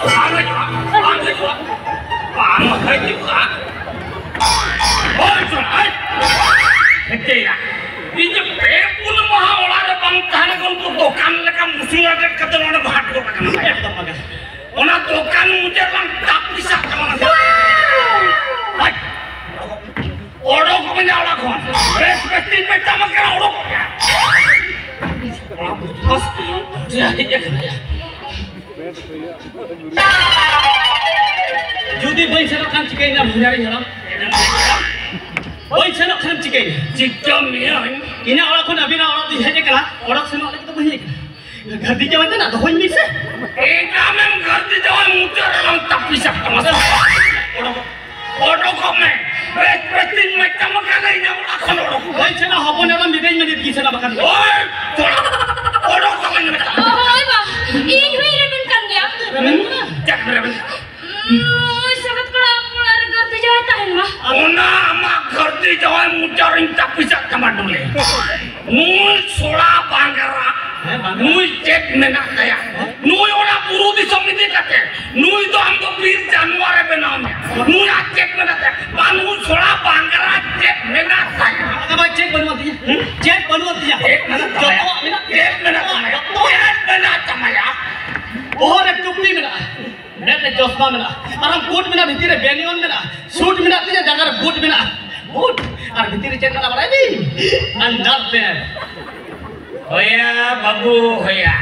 ᱵᱟᱝ ᱦᱤᱡᱩᱜᱼᱟ, ᱵᱟᱝ ᱦᱤᱡᱩᱜᱼᱟ, ᱵᱟᱝ ᱦᱤᱡᱩᱜᱼᱟ᱾ ᱦᱳᱭ ᱪᱚᱲᱟ, ᱦᱳᱭ᱾ ᱴᱷᱤᱠᱟᱹᱭᱟ, ᱤᱧ ᱡᱮ ᱯᱮ ᱯᱩᱱ ᱢᱟᱦᱟ ᱚᱲᱟᱜ ᱨᱮ ᱵᱟᱝ ᱛᱟᱦᱮᱸ ᱞᱮᱠᱷᱟᱱ ᱩᱱᱠᱩ ᱫᱚᱠᱟᱱ ᱞᱮᱠᱟ ᱢᱩᱥᱩ ᱟᱴᱮᱫ ᱠᱟᱛᱮ ᱱᱚᱰᱮ ᱵᱷᱟᱴ ᱜᱚᱫ ᱟᱠᱟᱱᱟ᱾ ᱮᱠᱫᱚᱢ ᱵᱟᱝ᱾ ᱚᱱᱟ ᱫᱚᱠᱟᱱ ᱢᱩᱪᱟᱹᱫ ᱞᱟᱝ ᱛᱟᱯ ᱯᱤᱥᱟᱜ ᱛᱟᱵᱚᱱᱟ᱾ ᱦᱟᱴ! ᱚᱰᱚᱠ ᱢᱮ ᱚᱲᱟᱜ ᱠᱷᱚᱱ᱾ ᱵᱟᱹᱧ ᱥᱮᱱᱚᱜ ᱠᱷᱟᱱ ᱪᱤᱠᱟᱹᱭᱮᱱᱟ ᱵᱷᱟᱱᱰᱟᱨᱤ ᱦᱟᱲᱟᱢ? ᱵᱟᱹᱧ ᱥᱮᱱᱚᱜ ᱠᱷᱟᱱ ᱪᱤᱠᱟᱹᱭᱮᱱᱟ? ᱪᱤᱠᱟᱹ ᱢᱮᱭᱟᱹᱧ? ᱤᱧᱟᱹᱜ ᱚᱲᱟᱜ ᱠᱷᱚᱱ ᱟᱹᱵᱤᱱᱟᱜ ᱚᱲᱟᱜ ᱫᱚᱧ ᱦᱮᱡ ᱟᱠᱟᱱᱟ, ᱚᱲᱟᱜ ᱥᱮᱱᱚᱜ ᱞᱟᱹᱜᱤᱫ ᱫᱚ ᱵᱟᱹᱧ ᱦᱮᱡ ᱟᱠᱟᱱᱟ᱾ ᱜᱷᱟᱹᱨᱫᱤ ᱡᱟᱶᱟᱭ ᱛᱮᱱᱟᱜ ᱫᱚᱦᱚᱧ ᱢᱮᱥᱮ᱾ ᱮᱠᱟᱢᱮᱢ ᱜᱷᱟᱹᱨᱫᱤ ᱡᱟᱶᱟᱭ ᱢᱩᱪᱟᱹᱫ ᱨᱮᱞᱟᱝ ᱛᱟᱹᱯᱤᱥᱟᱜ ᱛᱟᱢᱟ ᱥᱮ? ᱚᱰᱚᱠ, ᱚᱰᱚᱠᱚᱜ ᱢᱮ᱾ ᱵᱮᱥ, ᱵᱮᱥ ᱛᱤᱧ ᱢᱮᱛᱟᱢ ᱠᱟᱱᱟ, ᱤᱧᱟᱹᱜ ᱚᱲᱟᱜ ᱠᱷᱚᱱ ᱚᱰᱚᱠ ᱢᱮ᱾ ᱦᱳᱭ ᱥᱮᱱᱟ, ᱦᱚᱯᱚᱱ ᱮᱨᱟ ᱢᱤᱫᱟᱹᱧ ᱢᱮ ᱱᱤᱛ ᱜᱮ ᱥᱮᱱᱟ ᱵᱟᱠᱷᱟᱱ᱾ ᱳᱭ, ᱛᱷᱚᱲᱟ, ᱚᱰᱚᱠᱚᱜ ᱢᱮ ᱢᱮᱛᱟᱢ᱾ ᱦᱳᱭ ᱵᱟ, ᱤᱧ ᱦᱚᱸᱧ ᱨᱮᱵᱮᱱ ᱠᱟᱱ ᱜᱮᱭᱟ᱾ ᱨᱮᱵᱮᱱ ᱠᱟᱱᱟ? ᱪᱮᱫ ᱨᱮᱵᱮᱱ? ᱱᱩᱭ ᱥᱟᱸᱜᱟᱛ ᱠᱚᱲᱟ ᱚᱲᱟᱜ ᱨᱮ ᱜᱷᱟᱹᱨᱫᱤ ᱡᱟᱶᱟᱭ ᱛᱟᱦᱮᱱ ᱢᱟ᱾ ᱚᱱᱟ ᱟᱢᱟᱜ ᱜᱷᱟᱹᱨᱫᱤ ᱡᱟᱶᱟᱭ ᱢᱚᱪᱟ ᱨᱤᱧ ᱛᱟᱹᱯᱤᱥᱟᱜ ᱛᱟᱢᱟ, ᱰᱩᱞᱮ᱾ ᱱᱩᱭ ᱥᱚᱲᱟ ᱵᱟᱝᱜᱟᱨᱟ, ᱦᱮᱸ, ᱵᱟᱝᱜᱟᱨᱟ᱾ ᱱᱩᱭ ᱪᱮᱫ ᱢᱮᱱᱟᱜ ᱛᱟᱭᱟ? ᱱᱩᱭ ᱚᱱᱟ ᱵᱩᱨᱩ ᱫᱤᱥᱚᱢ ᱤᱫᱤ ᱠᱟᱛᱮ, ᱱᱩᱭ ᱫᱚ ᱟᱢ ᱫᱚ ᱵᱤᱨ ᱡᱟᱱᱣᱟᱨᱮ ᱵᱮᱱᱟᱣ ᱢᱮᱭᱟ᱾ ᱱᱩᱭ ᱟᱨ ᱪᱮᱫ ᱢᱮᱱᱟᱜ ᱛᱟᱭᱟ? ᱵᱟᱝ, ᱱᱩᱭ ᱥᱚᱲᱟ ᱵᱟᱝᱜᱟᱨᱟ ᱪᱮᱫ ᱢᱮᱱᱟᱜ ᱛᱟᱭᱟ? ᱟᱫᱚ ᱪᱮᱫ ᱵᱟᱹᱱᱩᱜ ᱛᱤᱧᱟ? ᱦᱩᱸ? ᱪᱮᱫ ᱵᱟᱹᱱᱩᱜ ᱛᱤᱧᱟ? ᱪᱮᱫ ᱢᱮᱱᱟᱜ ᱛᱟᱢᱟ? ᱡᱚᱛᱚᱣᱟᱜ ᱢᱮᱱᱟᱜ᱾ ᱪᱮᱫ ᱢᱮᱱᱟᱜ ᱛᱟᱢᱟ? ᱡᱚᱛᱚᱣᱟᱜ᱾ ᱪᱮᱫ ᱢᱮᱱᱟᱜ ᱛᱟᱢᱟ ᱭᱟ? ᱵᱚᱦᱚᱜ ᱨᱮ ᱴᱩᱯᱤ ᱢᱮᱱᱟᱜᱼᱟ, ᱢᱮᱫ ᱨᱮ ᱪᱚᱥᱢᱟ ᱢᱮᱱᱟᱜᱼᱟ, ᱟᱨ ᱠᱳᱴ ᱢᱮᱱᱟᱜᱼᱟ, ᱵᱷᱤᱛᱤᱨ ᱨᱮ ᱵᱮᱱᱤᱭᱚᱱ ᱢᱮᱱᱟᱜᱼᱟ, ᱥᱩᱴ ᱢᱮᱱᱟᱜ ᱛᱤᱧᱟ, ᱡᱟᱸᱜᱟ ᱨᱮ ᱵᱩᱴ ᱢᱮᱱᱟᱜᱼᱟ, ᱵᱩᱴ᱾ ᱟᱨ ᱵᱷᱤᱛᱤᱨ ᱨᱮ ᱪᱮᱫ ᱢᱮᱱᱟᱜᱼᱟ ᱵᱟᱲᱟᱭ ᱵᱤᱱ? Under pant. ᱦᱳᱭᱟ ᱵᱟᱹᱵᱩ, ᱦᱳᱭᱟ,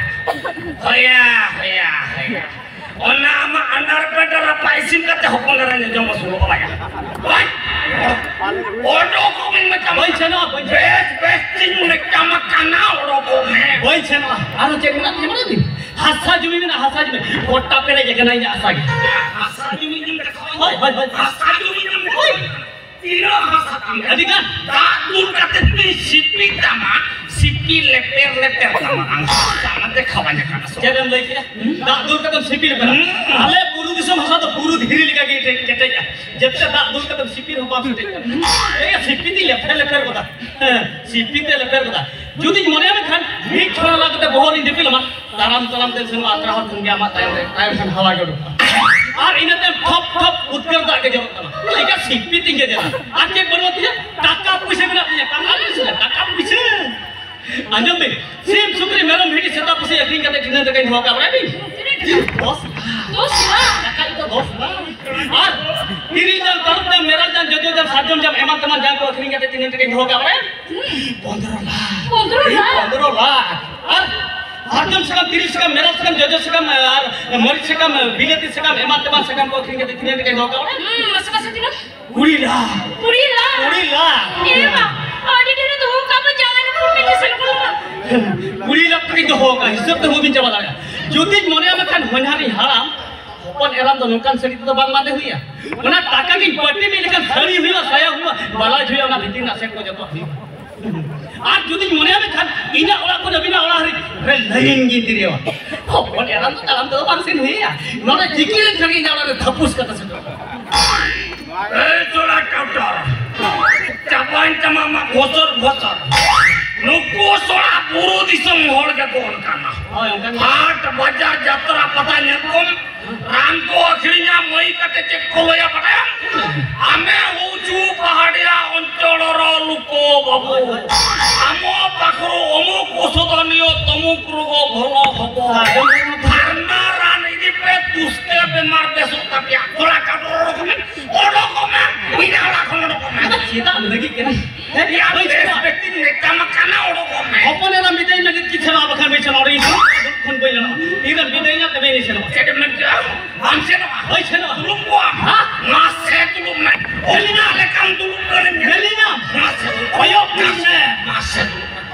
ᱦᱳᱭᱟ, ᱦᱳᱭᱟ, ᱦᱳᱭᱟ᱾ ᱚᱱᱟ ᱟᱢᱟᱜ ᱟᱱᱰᱟᱨ ᱯᱮᱱᱴ ᱨᱟᱯᱟᱜ ᱤᱥᱤᱱ ᱠᱟᱛᱮ ᱦᱚᱯᱚᱱ ᱮᱨᱟ ᱧᱮᱞ ᱡᱚᱝ ᱟᱹᱥᱩᱞᱚᱜ ᱵᱟᱭᱟ᱾ ᱵᱟᱭ᱾ ᱚᱰᱚᱠᱚᱜ ᱢᱮ ᱢᱮᱛᱟᱢ᱾ ᱵᱟᱹᱧ ᱥᱮᱱᱚᱜᱼᱟ, ᱵᱟᱹᱧ ᱥᱮᱱᱚᱜᱼᱟ᱾ ᱵᱮᱥ, ᱵᱮᱥ ᱛᱤᱧ ᱢᱮᱛᱟᱢ ᱠᱟᱱᱟ, ᱚᱰᱚᱠᱚᱜ ᱢᱮ᱾ ᱵᱟᱹᱧ ᱥᱮᱱᱚᱜᱼᱟ᱾ ᱟᱨᱦᱚᱸ ᱪᱮᱫ ᱢᱮᱱᱟᱜ ᱛᱤᱧᱟ ᱵᱟᱲᱟᱭ ᱵᱤᱱ? ᱦᱟᱥᱟ ᱡᱩᱢᱤ ᱢᱮᱱᱟᱜᱼᱟ, ᱦᱟᱥᱟ ᱡᱩᱢᱤ᱾ ᱜᱚᱴᱟ ᱯᱮᱨᱮᱡ ᱟᱠᱟᱱᱟ ᱤᱧᱟᱹᱜ ᱦᱟᱥᱟ ᱜᱮ᱾ ᱦᱟᱥᱟ ᱡᱩᱢᱤ ᱡᱩᱢᱤ ᱠᱟᱛᱷᱟ᱾ ᱦᱳᱭ, ᱦᱳᱭ, ᱦᱳᱭ᱾ ᱦᱟᱥᱟ ᱡᱩᱢᱤ ᱡᱩᱢᱤ ᱠᱟᱛᱷᱟ᱾ ᱦᱳᱭ᱾ ᱛᱤᱱᱟᱹᱜ ᱦᱟᱥᱟ ᱛᱟᱢ? ᱟᱹᱰᱤ ᱜᱟᱱ᱾ ᱫᱟᱜ ᱫᱩᱞ ᱠᱟᱛᱮ ᱯᱮ ᱥᱤᱯᱤ ᱛᱟᱢᱟ, ᱥᱤᱯᱤ ᱞᱮᱯᱮᱨ ᱞᱮᱯᱮᱨ ᱛᱟᱢᱟ᱾ ᱟᱢ ᱫᱟᱜ ᱢᱟᱛᱮ ᱠᱷᱟᱣᱟ ᱧᱟᱠᱟᱱᱟ ᱥᱚ᱾ ᱪᱮᱫ ᱮᱢ ᱞᱟᱹᱭ ᱠᱮᱫᱟ? ᱫᱟᱜ ᱫᱩᱞ ᱠᱟᱛᱮᱢ ᱥᱤᱯᱤ ᱞᱮᱯᱮᱨᱟ? ᱦᱩᱸ᱾ ᱟᱞᱮ ᱵᱩᱨᱩ ᱫᱤᱥᱚᱢ ᱦᱟᱥᱟ ᱫᱚ ᱵᱩᱨᱩ ᱫᱷᱤᱨᱤ ᱞᱮᱠᱟ ᱜᱮ ᱠᱮᱴᱮᱡ-, ᱠᱮᱴᱮᱡᱼᱟ᱾ ᱡᱮᱛᱮ ᱫᱟᱜ ᱫᱩᱞ ᱠᱟᱛᱮᱢ ᱥᱤᱯᱤ ᱨᱮᱦᱚᱸ ᱵᱟᱢ ᱥᱮᱴᱮᱡ ᱠᱟᱱᱟ᱾ ᱮᱭ ᱥᱤᱯᱤ ᱛᱮ ᱞᱮᱯᱷᱮᱨ ᱞᱮᱯᱷᱮᱨ ᱜᱚᱫᱟ᱾ ᱦᱮᱸ, ᱥᱤᱯᱤ ᱛᱮ ᱞᱮᱯᱷᱮᱨ ᱜᱚᱫᱟ᱾ ᱡᱩᱫᱤᱧ ᱢᱚᱱᱮᱭᱟ ᱢᱮᱱᱠᱷᱟᱱ ᱢᱤᱫ ᱪᱷᱚᱲᱟ ᱞᱟ ᱠᱟᱛᱮ ᱵᱚᱦᱚᱜ ᱨᱤᱧ ᱫᱤᱯᱤᱞ ᱟᱢᱟ, ᱛᱟᱲᱟᱢ ᱛᱟᱲᱟᱢ ᱛᱮᱢ ᱥᱮᱱᱚᱜᱼᱟ, ᱟᱛᱨᱟ ᱦᱚᱨ ᱠᱷᱚᱱ ᱜᱮ ᱟᱢᱟᱜ ᱛᱟᱭᱚᱢ ᱨᱮ, ᱛᱟᱭᱚᱢ ᱠᱷᱚᱱ ᱦᱟᱣᱟ ᱜᱮ ᱩᱰᱩᱠᱚᱜᱼᱟ᱾ ᱟᱨ ᱤᱱᱟᱹ ᱛᱟᱭᱚᱢ ᱴᱷᱚᱯ ᱴᱷᱚᱯ ᱩᱫᱽᱜᱟᱹᱨ ᱫᱟᱜ ᱜᱮ ᱡᱚᱨᱚᱜ ᱠᱟᱱᱟ᱾ ᱞᱮᱠᱟ ᱥᱤᱯᱤ ᱛᱤᱧ ᱜᱮ ᱡᱮᱱᱟ᱾ ᱟᱨ ᱪᱮᱫ ᱵᱟᱹᱱᱩᱜ ᱛᱤᱧᱟ? ᱴᱟᱠᱟ ᱯᱩᱭᱥᱟᱹ ᱢᱮᱱᱟᱜ ᱛᱤᱧᱟ, ᱴᱟᱠᱟ ᱯᱩᱭᱥᱟᱹ, ᱴᱟᱠᱟ ᱯᱩᱭᱥᱟᱹ᱾ ᱟᱸᱡᱚᱢ ᱵᱤᱱ, ᱥᱤᱢ, ᱥᱩᱠᱨᱤ, ᱢᱮᱨᱚᱢ, ᱵᱷᱤᱰᱤ, ᱥᱮᱛᱟ, ᱯᱩᱥᱤ ᱟᱹᱠᱷᱨᱤᱧ ᱠᱟᱛᱮ ᱛᱤᱱᱟᱹᱜ ᱴᱟᱠᱟᱧ ᱫᱚᱦᱚ ᱠᱟᱜ ᱵᱟᱲᱟᱭ ᱵᱤᱱ? ᱛᱤᱱᱟᱹᱜ ᱴᱟᱠᱟ? ᱫᱚᱥ ᱞᱟᱠᱷ᱾ ᱫᱚᱥ ᱞᱟᱠᱷ? ᱴᱟᱠᱟ ᱤᱧ ᱫᱚ ᱫᱚᱥ ᱞᱟᱠᱷ᱾ ᱟᱨ ᱛᱤᱨᱤᱞ ᱡᱟᱝ, ᱛᱟᱹᱨᱩᱵ ᱡᱟᱝ, ᱢᱮᱨᱟᱞ ᱡᱟᱝ, ᱡᱚᱡᱚ ᱡᱟᱝ, ᱥᱟᱨᱡᱚᱢ ᱡᱟᱝ ᱮᱢᱟᱱ ᱛᱮᱢᱟᱱ ᱡᱟᱝ ᱠᱚ ᱟᱹᱠᱷᱨᱤᱧ ᱠᱟᱛᱮ ᱛᱤᱱᱟᱹᱜ ᱴᱟᱠᱟᱧ ᱫᱚᱦᱚ ᱠᱟᱜ ᱵᱟᱲᱟᱭᱟ? ᱯᱚᱱᱫᱽᱨᱚ ᱞᱟᱠᱷ᱾ ᱯᱚᱱᱫᱽᱨᱚ ᱞᱟᱠᱷ? ᱯᱚᱱᱫᱽᱨᱚ ᱞᱟᱠᱷ᱾ ᱟᱨ ᱥᱟᱨᱡᱚᱢ ᱥᱟᱠᱟᱢ, ᱛᱤᱨᱤᱞ ᱥᱟᱠᱟᱢ, ᱢᱮᱨᱟᱞ ᱥᱟᱠᱟᱢ, ᱡᱚᱡᱚ ᱥᱟᱠᱟᱢ, ᱟᱨ ᱢᱟᱹᱨᱤᱪ ᱥᱟᱠᱟᱢ, ᱵᱤᱞᱟᱹᱛᱤ ᱥᱟᱠᱟᱢ, ᱮᱢᱟᱱ ᱛᱮᱢᱟᱱ ᱥᱟᱠᱟᱢ ᱠᱚ ᱟᱹᱠᱷᱨᱤᱧ ᱠᱟᱛᱮ ᱛᱤᱱᱟᱹᱜ ᱴᱟᱠᱟᱭ ᱫᱚᱦᱚ ᱠᱟᱜᱼᱟ? ᱦᱩᱸ, ᱢᱟᱥᱮ, ᱢᱟᱥᱮ, ᱛᱤᱱᱟᱹᱜ? ᱠᱩᱲᱤ ᱞᱟᱠᱷ᱾ ᱠᱩᱲᱤ ᱞᱟᱠᱷ᱾ ᱠᱩᱲᱤ ᱞᱟᱠᱷ? ᱮ ᱵᱟ, ᱟᱹᱰᱤ ᱰᱷᱮᱨ ᱫᱚᱦᱚ ᱠᱟᱜ ᱢᱟ, ᱡᱟᱶᱟᱭ ᱞᱮᱠᱟ ᱵᱤᱱ ᱢᱮᱱᱟ ᱥᱮ ᱵᱟᱝ? ᱠᱩᱲᱤ ᱞᱟᱠᱷ ᱴᱟᱠᱟᱧ ᱫᱚᱦᱚ ᱠᱟᱜᱼᱟ, ᱦᱤᱥᱟᱹᱵ ᱛᱮ ᱵᱟᱹᱵᱤᱱ ᱪᱟᱵᱟ ᱫᱟᱲᱮᱭᱟᱜᱼᱟ᱾ ᱡᱩᱫᱤᱧ ᱢᱚᱱᱮᱭᱟ ᱢᱮᱱᱠᱷᱟᱱ ᱦᱚᱧᱦᱟᱨᱤᱧ ᱦᱟᱲᱟᱢ, ᱦᱚᱯᱚᱱ ᱮᱨᱟᱢ ᱫᱚ ᱱᱚᱝᱠᱟᱱ ᱥᱟᱹᱲᱤ ᱛᱮᱫᱚ ᱵᱟᱝ ᱵᱟᱸᱫᱮ ᱦᱩᱭᱩᱜᱼᱟ᱾ ᱚᱱᱟ ᱴᱟᱠᱟ ᱜᱤᱧ ᱯᱟᱹᱴᱤ ᱢᱤᱫ ᱞᱮᱠᱷᱟᱱ ᱥᱟᱹᱲᱤ ᱦᱩᱭᱩᱜᱼᱟ, ᱥᱟᱭᱟ ᱦᱩᱭᱩᱜᱼᱟ, ᱵᱟᱞᱟᱡ ᱦᱩᱭᱩᱜᱼᱟ, ᱚᱱᱟ ᱵᱷᱤᱛᱤᱨ ᱨᱮᱱᱟᱜ ᱥᱮᱴ ᱠᱚ ᱡᱚᱛᱚ ᱦᱩᱭᱩᱜᱼᱟ᱾ ᱟᱨ ᱡᱩᱫᱤᱧ ᱢᱚᱱᱮᱭᱟ ᱢᱮᱱᱠᱷᱟᱱ ᱤᱧᱟᱹᱜ ᱚᱲᱟᱜ ᱠᱷᱚᱱ ᱟᱹᱵᱤᱱᱟᱜ ᱚᱲᱟᱜ ᱦᱟᱹᱨᱤᱡ ᱨᱮ ᱞᱟᱭᱤᱱ ᱜᱤᱧ ᱫᱤᱨᱤᱭᱟᱣᱟ᱾ ᱦᱚᱯᱚᱱ ᱮᱨᱟ ᱫᱚ ᱛᱟᱲᱟᱢ ᱛᱮᱫᱚ ᱵᱟᱝ ᱥᱮᱱ ᱦᱩᱭᱩᱜᱼᱟ᱾ ᱱᱚᱰᱮ ᱪᱤᱠᱤ ᱞᱮᱱᱠᱷᱟᱱ ᱜᱮ ᱤᱧᱟᱹᱜ ᱚᱲᱟᱜ ᱨᱮ ᱫᱷᱟᱯᱩᱥ ᱠᱟᱛᱮ ᱥᱮᱴᱮᱨᱚᱜᱼᱟ᱾ ᱮᱭ ᱪᱚᱲᱟ ᱠᱟᱴᱟ, ᱪᱟᱵᱟᱭᱮᱱ ᱛᱟᱢᱟ ᱟᱢᱟᱜ ᱜᱷᱚᱥᱚᱨ ᱜᱷᱚᱥᱚᱨ᱾ ᱱᱩᱠᱩ ᱥᱚᱲᱟ ᱵᱩᱨᱩ ᱫᱤᱥᱚᱢ ᱦᱚᱲ ᱜᱮᱠᱚ ᱚᱱᱠᱟᱱᱟ᱾ ᱦᱳᱭ, ᱚᱱᱠᱟᱱ ᱜᱮ᱾ ᱦᱟᱴ ᱵᱟᱡᱟᱨ ᱡᱟᱛᱨᱟ ᱯᱟᱛᱟ ᱧᱮᱞ ᱠᱚᱢ, ᱨᱟᱱ ᱠᱚ ᱟᱹᱠᱷᱨᱤᱧᱟ, ᱢᱟᱹᱭ ᱠᱟᱛᱮ ᱪᱮᱫ ᱠᱚ ᱞᱟᱹᱭᱟ ᱵᱟᱰᱟᱭᱟᱢ? ᱟᱢᱮ ᱩᱪᱩ ᱯᱟᱦᱟᱲᱤᱭᱟ ᱚᱧᱪᱚᱲ ᱨᱚ ᱞᱩᱠᱚ ᱵᱟᱹᱵᱩ᱾ ᱟᱢᱚ ᱯᱟᱠᱷᱨᱩ ᱚᱢᱩᱠ ᱳᱥᱳᱫᱷᱚᱱᱤᱭᱚ ᱛᱚᱢᱩᱠ ᱨᱳᱜᱚ ᱵᱷᱚᱞᱚ ᱦᱚᱵᱚ᱾ ᱯᱷᱟᱨᱱᱟ ᱨᱟᱱ ᱤᱫᱤ ᱯᱮ, ᱛᱩᱥᱠᱮ ᱵᱮᱢᱟᱨ ᱵᱮᱥᱚᱜ ᱛᱟᱯᱮᱭᱟ᱾ ᱛᱷᱚᱲᱟ ᱠᱟᱴᱚᱨ ᱚᱰᱚᱠ ᱢᱮ, ᱚᱰᱚᱠᱚᱜ ᱢᱮ, ᱤᱧᱟᱹᱜ ᱚᱲᱟᱜ ᱠᱷᱚᱱ ᱚᱰᱚᱠᱚᱜ ᱢᱮ᱾ ᱪᱮᱫᱟᱜ ᱮᱢ ᱨᱟᱹᱜᱤᱜ ᱠᱟᱱᱟ? ᱦᱮᱸ? ᱤᱧ ᱟᱢ ᱦᱳᱭ, ᱪᱮᱫᱟᱜ? ᱨᱮᱥᱯᱮᱠᱴ ᱤᱧ ᱢᱮᱛᱟᱢ ᱠᱟᱱᱟ, ᱚᱰᱚᱠᱚᱜ ᱢᱮ᱾ ᱦᱚᱯᱚᱱ ᱮᱨᱟ ᱢᱤᱫᱟᱹᱧ ᱢᱮ, ᱱᱤᱛ ᱠᱤᱱ ᱥᱮᱱᱚᱜᱼᱟ, ᱵᱟᱠᱷᱟᱱ ᱵᱟᱹᱧ ᱥᱮᱱᱚᱜᱼᱟ᱾ ᱚᱸᱰᱮ ᱤᱧ ᱫᱩᱲᱩᱵ ᱠᱷᱚᱱ ᱵᱟᱹᱧ ᱜᱟᱱᱚᱜᱼᱟ᱾ ᱤᱧ ᱨᱮᱱ ᱵᱤᱫᱟᱹᱭ ᱧᱟ, ᱛᱚᱵᱮ ᱤᱧ ᱥᱮᱱᱚᱜᱼᱟ᱾ ᱪᱮᱫ ᱮᱢ ᱢᱮᱱ ᱠᱮᱫᱟ? ᱵᱟᱢ ᱥᱮᱱᱚᱜᱼᱟ? ᱦᱳᱭ, ᱥᱮᱱᱚᱜᱼᱟ᱾ ᱫᱩᱲᱩᱵ ᱠᱚᱜᱼᱟᱢ? ᱦᱮᱸ? ᱢᱟᱥᱮ ᱫᱩᱲᱩᱵ ᱢᱮ᱾ ᱚᱱᱟ ᱞᱮᱠᱟᱢ ᱫᱩᱲᱩᱵ ᱠᱟᱱᱟ᱾ ᱧᱮᱞ ᱧᱟᱢ? ᱢᱟᱥᱮ ᱫᱩᱲᱩᱵ᱾ ᱠᱚᱭᱚᱜ ᱢᱮ᱾ ᱢᱟᱥᱮ ᱫᱩᱲᱩᱵ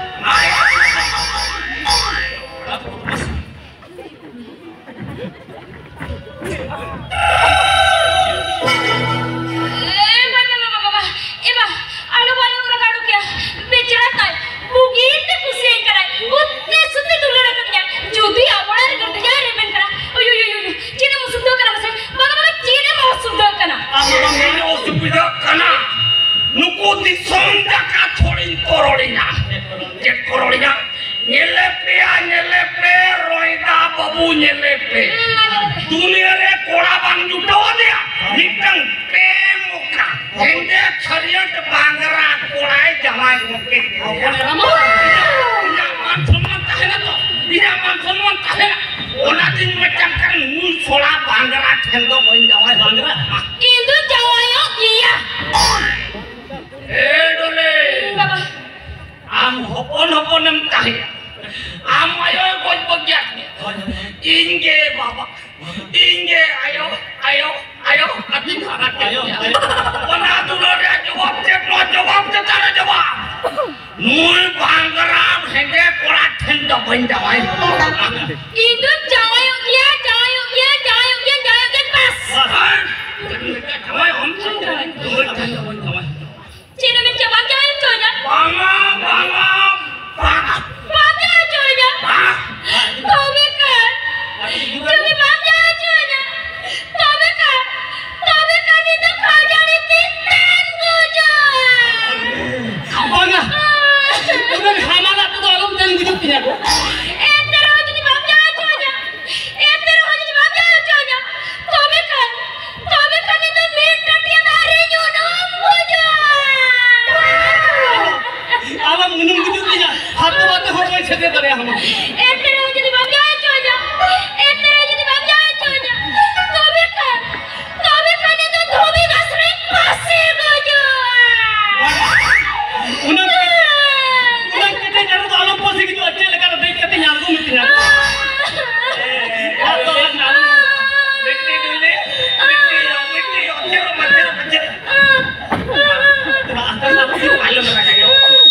ᱢᱮ᱾ ᱮ ᱵᱟᱵᱟ, ᱵᱟᱵᱟ, ᱵᱟᱵᱟ, ᱮ ᱵᱟ, ᱟᱞᱚ ᱵᱟᱞᱮ ᱩᱨᱟᱹ ᱠᱟᱰᱩ ᱠᱮᱭᱟ᱾ ᱵᱮᱪᱟᱨᱟ ᱛᱟᱭ, ᱵᱩᱜᱤ ᱛᱮ ᱠᱩᱥᱤᱭᱟᱹᱧ ᱠᱟᱱᱟᱭ᱾ ᱩᱛᱮ ᱥᱩᱛᱮ ᱫᱩᱞᱟᱹᱲ ᱟᱠᱟᱫᱤᱧᱟ᱾ ᱡᱩᱫᱤ ᱟᱵᱚ ᱚᱲᱟᱜ ᱨᱮ ᱜᱟᱹᱨᱫᱤ ᱡᱟᱶᱟᱭ ᱨᱮᱵᱮᱱ ᱠᱟᱱᱟ᱾ ᱳᱭ, ᱳᱭ, ᱳᱭ, ᱳᱭ, ᱪᱮᱫ ᱮᱢ ᱚᱥᱩᱵᱤᱫᱷᱟ ᱠᱟᱱᱟ ᱢᱟᱥᱮ? ᱵᱟᱵᱟ, ᱵᱟᱵᱟ, ᱪᱮᱫ ᱮᱢ ᱚᱥᱩᱵᱤᱫᱷᱟ ᱠᱟᱱᱟ? ᱟᱢ ᱫᱚ ᱵᱟᱹᱧ ᱚᱥᱩᱵᱤᱫᱷᱟ ᱠᱟᱱᱟ᱾ ᱱᱩᱠᱩ ᱫᱤᱥᱚᱢ ᱡᱟᱠᱟᱛ ᱦᱚᱲᱤᱧ ᱠᱚ ᱨᱚᱲᱤᱧᱟ᱾ ᱪᱮᱫ ᱠᱚ ᱨᱚᱲᱤᱧᱟ? ᱧᱮᱞᱮ ᱯᱮᱭᱟ, ᱧᱮᱞᱮ ᱯᱮ, ᱨᱚᱭᱫᱟ ᱵᱟᱹᱵᱩ ᱧᱮᱞᱮ ᱯᱮ᱾ ᱫᱩᱱᱤᱭᱟᱹ ᱨᱮ ᱠᱚᱲᱟ ᱵᱟᱝ ᱡᱩᱴᱟᱹᱣ ᱟᱫᱮᱭᱟ, ᱢᱤᱫᱴᱟᱝ ᱯᱮ ᱢᱚᱠᱟ ᱦᱮᱸᱫᱮ ᱠᱷᱟᱹᱨᱭᱟᱹᱴ ᱵᱟᱝᱜᱽᱨᱟ ᱠᱚᱲᱟᱭ ᱡᱟᱶᱟᱭ ᱜᱚᱫ ᱠᱮᱫ ᱠᱚᱣᱟ᱾ ᱤᱧᱟᱹᱜ ᱢᱟᱱ ᱥᱚᱱᱢᱟᱱ ᱛᱟᱦᱮᱱᱟ ᱛᱚ, ᱤᱧᱟᱹᱜ ᱢᱟᱱ ᱥᱚᱱᱢᱟᱱ ᱛᱟᱦᱮᱱᱟ᱾ ᱚᱱᱟᱛᱤᱧ ᱢᱮᱛᱟᱢ ᱠᱟᱱᱟ, ᱱᱩᱭ ᱥᱚᱲᱟ ᱵᱟᱝᱜᱽᱨᱟ ᱴᱷᱮᱱ ᱫᱚ ᱵᱟᱹᱧ ᱡᱟᱶᱟᱭ ᱵᱟᱝᱜᱽᱨᱟ᱾ ᱤᱧ ᱫᱚ ᱡᱟᱶᱟᱭᱚᱜ ᱜᱮᱭᱟ᱾ ᱮ ᱰᱚᱞᱮ, ᱵᱟᱵᱟ᱾ ᱟᱢ ᱦᱚᱯᱚᱱ ᱦᱚᱯᱚᱱᱮᱢ ᱛᱟᱦᱮᱸ, ᱟᱢ ᱟᱭᱳ ᱪᱮᱫ ᱮᱢ ᱢᱮᱱ ᱠᱮᱫᱟ? ᱵᱟᱢ ᱡᱟᱶᱟᱭ ᱦᱚᱪᱚᱧᱟ? ᱵᱟᱝᱟ, ᱵᱟᱝᱟ, ᱵᱟᱝᱟ᱾ ᱵᱟᱢ ᱡᱟᱶᱟᱭ ᱦᱚᱪᱚᱧᱟ? ᱵᱟᱝᱟ᱾ ᱛᱚᱵᱮ ᱠᱷᱟᱱ, ᱡᱩᱫᱤ ᱵᱟᱢ ᱡᱟᱶᱟᱭ ᱦᱚᱪᱚᱧᱟ, ᱛᱚᱵᱮ ᱠᱷᱟᱱ, ᱛᱚᱵᱮ ᱠᱷᱟᱱ ᱤᱧ ᱫᱚ ᱠᱷᱟᱹᱡᱟᱹᱲᱤ ᱛᱤᱧ ᱛᱮᱧ ᱜᱚᱡᱚᱜᱼᱟ᱾ ᱵᱟᱝᱟ᱾ ᱩᱱᱟᱹᱜ ᱦᱟᱢᱟᱞᱟᱜ ᱠᱚᱫᱚ ᱟᱞᱚᱢ ᱛᱮᱧ ᱜᱩᱡᱩᱜ ᱛᱤᱧᱟ ᱜᱚ᱾ ᱮᱱᱛᱮ ᱨᱮᱦᱚᱸ ᱡᱩᱫᱤ ᱵᱟᱢ ᱡᱟᱶᱟᱭ ᱦᱚᱪᱚᱧᱟ, ᱮᱱᱛᱮ ᱨᱮᱦᱚᱸ ᱡᱩᱫᱤ ᱵᱟᱢ ᱡᱟᱶᱟᱭ ᱦᱚᱪᱚᱧᱟ, ᱛᱚᱵᱮ ᱠᱷᱟᱱ, ᱛᱚᱵᱮ ᱠᱷᱟᱱ ᱤᱧ ᱫᱚ ᱢᱤᱫ ᱴᱟᱹᱴᱤᱭᱟᱹ ᱫᱟᱜ ᱨᱤᱧ ᱩᱱᱩᱢ ᱜᱩᱡᱩᱜᱼᱟ᱾ ᱟᱞᱚᱢ ᱩᱱᱩᱢ ᱜᱩᱡᱩᱜ ᱛᱤᱧᱟ, ᱦᱟᱛ ᱫᱚ ᱵᱟᱛᱮ ᱦᱚᱲ ᱵᱟᱹᱧ ᱥᱮᱴᱮᱨ ᱫᱟᱲᱮᱭᱟᱢᱟ᱾ ᱮᱱᱛᱮ ᱨᱮᱦᱚᱸ ᱡᱩᱫᱤ ᱵᱟᱢ ᱡᱟᱶᱟᱭ ᱦᱚᱪᱚᱧᱟ, ᱮᱱᱛᱮ ᱨᱮᱦᱚᱸ ᱡᱩᱫᱤ ᱵᱟᱢ ᱡᱟᱶᱟᱭ ᱦᱚᱪᱚᱧᱟ, ᱛᱚᱵᱮ ᱠᱷᱟᱱ, ᱛᱚᱵᱮ ᱠᱷᱟᱱ ᱤᱧ ᱫᱚ ᱫᱷᱩᱵᱤ ᱜᱷᱟᱥ ᱨᱤᱧ ᱯᱟᱹᱥᱤ ᱜᱩᱡᱩᱜᱼᱟ᱾ ᱩᱱᱟᱹᱜ, ᱩᱱᱟᱹᱜ ᱠᱮᱴᱮᱡ ᱫᱟᱨᱮ ᱫᱚ ᱟᱞᱚᱢ ᱯᱟᱹᱥᱤ ᱜᱩᱡᱩᱜᱼᱟ, ᱪᱮᱫ ᱞᱮᱠᱟ ᱨᱮ ᱫᱮᱡ ᱠᱟᱛᱮᱧ ᱟᱬᱜᱚ ᱢᱮᱛᱤᱧᱟ᱾ ᱵᱤᱴᱤ ᱰᱩᱞᱤ, ᱵᱤᱴᱤ ᱭᱚ, ᱵᱤᱴᱤ ᱭᱚ, ᱪᱮᱨᱚ ᱢᱟ, ᱪᱮᱨᱚ ᱢᱟ, ᱪᱮᱨᱚ ᱢᱟ᱾ ᱟᱞᱚᱢ ᱨᱟᱜᱟ ᱭᱚ,